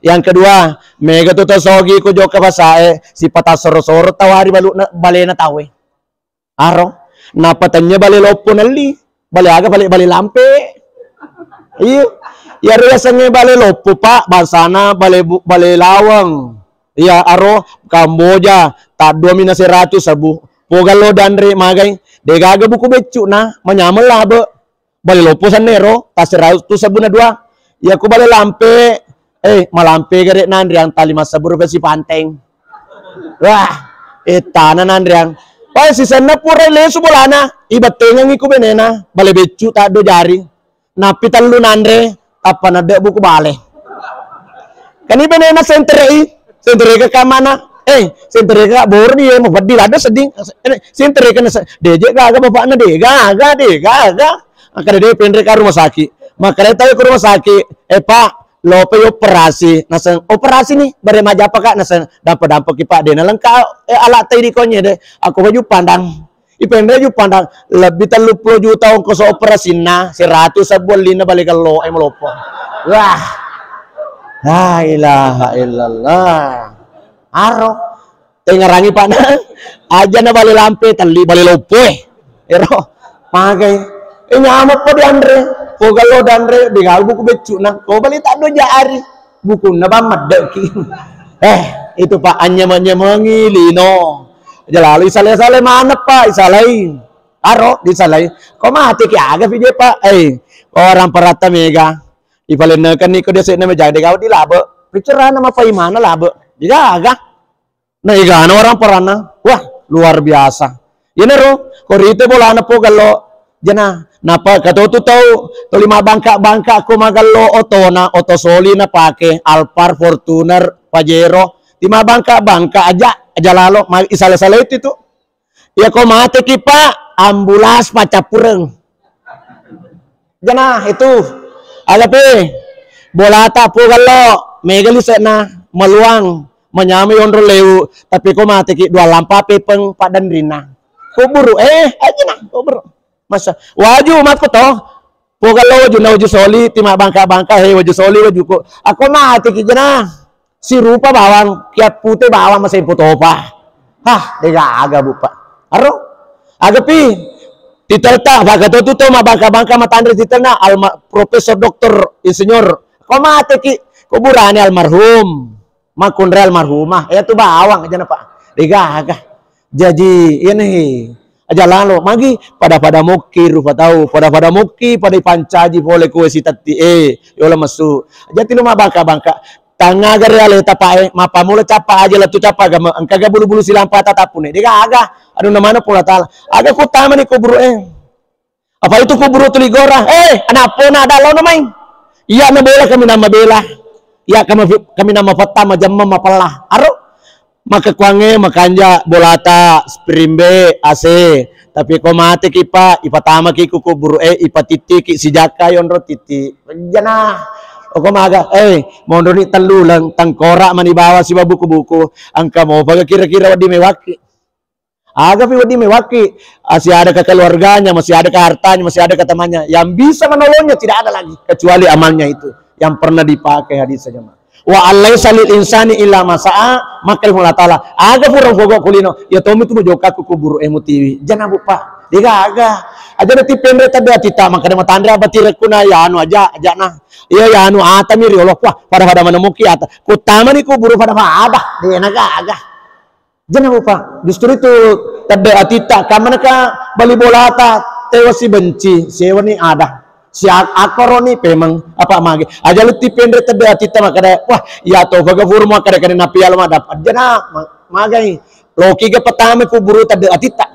Yang kedua, mega tu to sogi ko jokka pasae, sipata soro-soro tawari balu balena tawe. Aro, nappa tennya bale loppo nelli. Bale aga? Bale, bale lampe. Iya. Iyaro yasengnge bale loppo, Pak, bangsana bale bu-, bale laweng. Iya, aro Kamboja, taddua mina seratu sebbu. Pogallo danre magai. Degaga buku beccu na, manyameng labe. Bale loppo sennero, tasseratu sebbu na dua. Iya ku bale lampe, eh, malampe gare nanriang tali massebbu rupiah sipanteng. Wah, eh, tana nanriang. Wah, sisenna pura lesu bolana, ibettengengi ku benena, bale beccu taddo jari. Nappi tellu nanre, tappa nadde buku bale. Kani benena senterei, sentereka kamana? Eh, sentereka bor di, eh, mau peddi ladde sedding. Eh, sentereka nasa, deje gaga bapakna, de gaga, de gaga. Makkeda de penre ka rumah sakit. Makkeda tawe ke rumah sakit, eh, Pak, lope operasi. Naseng, operasi nih, bare majapa, Kak? Naseng, dampa-dampa ki, Pak, de nalengka, eh, alat tai di konye de. Aku baju pandang. Ipenre ju pandang, lebbi telluppulo juta ongkoso operasinna, seratu sebbu ellinna bale gello e maloppo. Wah. La ilaha illallah. Aro. Tengarangi, Pak, na. Aja na bale lampe, telli bale loppo e. Ero. Magai. E, nyameng pa dianre. Ko gello danre, de gaga buku beccu na. Ko bale taddo jari. Bukunna bang meddeki. Eh, itu, Pak, anyameng-nyamengi lino. Aja lalu isale-sale maneng, Pak, isalai. Aro disalai. Ko mate ki aga pije, Pak? Eh, orang paratta mega. Ipalennekenni ko diasekna mejang de gaga dilabe. Picerana mapaimana labe. Digaga. Na egana orang peranna. Wah, luar biasa. Yenaro, ko rite bolana po gello. Jena, Napa katotu tau toli mabbangka-bangka ko magello otona, oto soli napake, Alphard, Fortuner, Pajero, ti mabbangka-bangka aja, aja lalo, ma-, isala-sala itu, itu. Iya ko mateki, Pak, ambulas pacappureng. Jana itu. Agapi, bolata pugallo, mega lise'na, maluang, manyamai onro lewu, tapi ko mateki dua lampa pepeng paddanrinna. Kuburu, eh, aja na, kuburu. Masa, waju makko to. Pogallo waju na waju soli, ti mabbangka-bangka, he waju soli wajuku. Ako mateki jana. Sirupa bawang, kiat pute bawang masempo topa. Hah, dega aga, Bu, Pak. Aro? Agapi. Titelta, baka to tu to mabbangka-bangka matanre titelna, alma-, Profesor Doktor Insinyur. Ko mateki, kuburane almarhum. Makkunrai almarhumah, iya tu bawang aja na, Pak. Dega aga. Jaji, iyanahe, aja lalo, magi pada-pada mokki rupa tau, pada-pada mokki, pada ipancaji pole kue sitetti, eh, yola messu. Aja tilu mabbangka-bangka. Tangngaga realeta, Pak, eh, mappammula cappa aja lettu cappa agama, engkaga bulu-bulu silampata tappune. Dega aga, anu namana Puang Allah Taala. Aga kutamani kuburu, eh. Apa itu kuburu tuli gora? Eh, anak pona ada lawan main. Iya na bola kami nama bela. Iya kami, kami nama petta majemma mapella. Aro? Maka kuange makanja bolata spring bed, A C. Tapi ko mate ki, Pak, ipatamaki ku kuburu, eh, ipatittiki sijakka yonro titti. Jana. Oko maga, eh, mondroni tellu leng tengkora mani bawa siba buku-buku. Engka mopa kira-kira wedding mewakki. Aga pi wedding mewakki, ah, masih ada ke keluarganya, masih ada ke hartanya, masih ada ke temannya. Yang bisa menolongnya tidak ada lagi kecuali amalnya itu yang pernah dipakai hadis saja, Mak. Wa alaisa lil insani illa ma sa'a, maka Allah Taala. Aga purang pogok kulino, ya tomi tu mujokka ku kuburu e mutiwi. Jana, Bu, Pak. Dega aga. Aja nanti pendre tedde atita, maka de matanre abatirekku na ya anu aja, aja na. Iya ya anu atami ri Allah. Wah, pada-pada mana muki ata. Kutamani kuburu pada-pada. Dena gaga. Jana, Bu, Pak. Justru itu tedde atitta, kamanaka bali bolata, tewa sibenci, sewani ada. Si ak-, akoroni pemeng, apa mage. Aja lutti pendre tedde atitta makada, wah, iya to baga furmo kada kada napi alma dapat. Jana, ma-, magai. Loki ga pertama kuburu tedde atitta.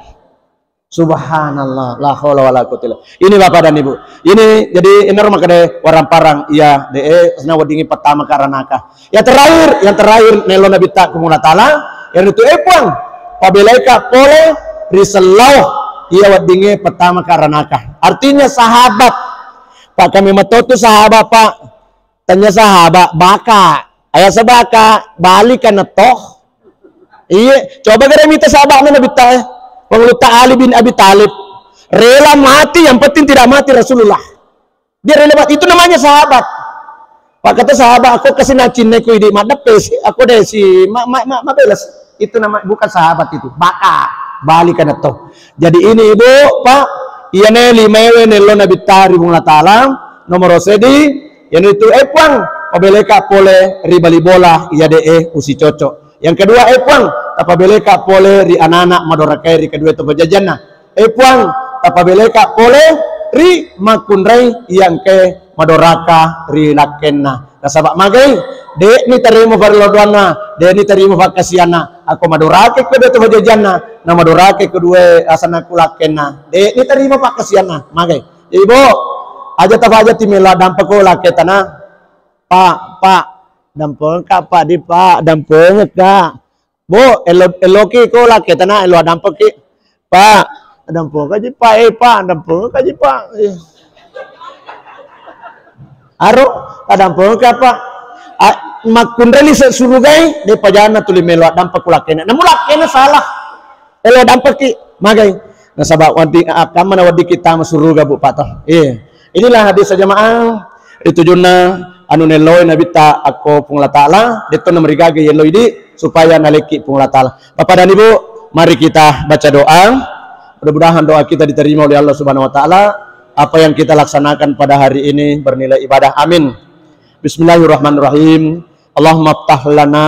Subhanallah, la haula wala quwwata illa. Ini Bapak dan Ibu. Ini jadi inner makade warang parang iya de e sena weddingi pertama karanaka. Yang terakhir, yang terakhir, nelo Nabitta ku Puang Allah Taala, yang itu, eh, Puang, pabelaika pole ri sellau iya weddinge pertama karanaka. Artinya sahabat. Pak, kami matotu sahabat, Pak. Tanya sahabat, baka. Ayah sebaka, balik kan toh. Iya, coba gara mita sahabatnya Nabitta, eh. Penguluta Ali bin Abi Thalib. Rela mati, yang penting tidak mati Rasulullah. Dia rela mati. Itu namanya sahabat. Pak kata sahabat, aku kasih nacin ku idi madepe si, aku deh si ma, ma, ma, ma belas. Itu nama bukan sahabat itu. Baka balik kan toh. Jadi ini Ibu, Pak, iyane limaewe nello Nabitta ri Puang Allah Taala, nomor sedi, iyane itu, eh, Puang, pabeleka pole ri bali bola iya de e usi cocok. Yang kedua, eh, Puang, tapabeleka pole ri anak-anak madorakai ri kedua to pajajanna. Eh, Puang, tapabeleka pole ri makkunrai iya engke madoraka ri lakkenna. Nasaba magai, de'ni tarima farellodoanna, de'ni tarima fakkasianna. Ako madoraka kedua to pajajanna, na madoraka kedua asanna ku lakkenna, de'ni tarima fakkasianna. Magai. Jadi, Bu, aja tafaja timela dampa ko lakke tana. Pak, Pak, dampengka, Pak, di, Pak, dampengka. Bu, elo-, eloki ko lakke tana, elo adampeki. Pak, adampengka ji, Pak, eh, Pak, adampengka ji, Pak. Eh. Aro, adampengka, Pak. A, makkunrai lise surugai, de pajana tuli melo adampa ku lakkena. Namu lakkena salah. Elo dampaki, magai. Nasaba wedding, a, kamma na wedding kita masuruga, Bu, Pak, toh. Iya. Inilah hadis jamaah, ritujunna anu nelloi Nabitta akko Puang Allah Taala, detto namarigaga yello idi, supaya nalekki Puang Allah Taala. Bapak dan Ibu, mari kita baca doa. Mudah-mudahan doa kita diterima oleh Allah Subhanahu wa Taala. Apa yang kita laksanakan pada hari ini bernilai ibadah. Amin. Bismillahirrahmanirrahim. Allahumma ftah lana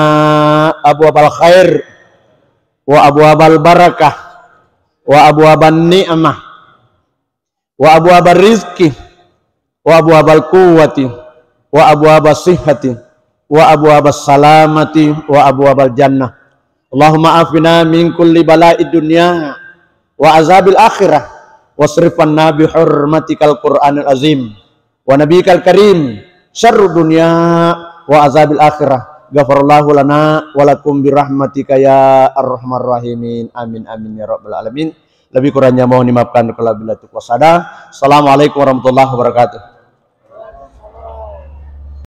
abwabal khair wa abwabal barakah wa abwaban ni'mah wa abwabar rizqi wa abwabal quwwati wa abwabas sihhati wa abwabas salamati wa abwabal jannah. Allahumma afina min kulli bala'id dunya wa azabil akhirah. Wasrif anna bi hurmatikal Qur'anil azim wa nabikal karim syarrud dunya wa azabil akhirah. Ghafarallahu lana wa lakum bi rahmatika ya arhamar rahimin. Amin, amin ya rabbal alamin. Lebih kurangnya mohon dimaafkan. Wabillahi taufiq wassadah. Assalamualaikum warahmatullahi wabarakatuh.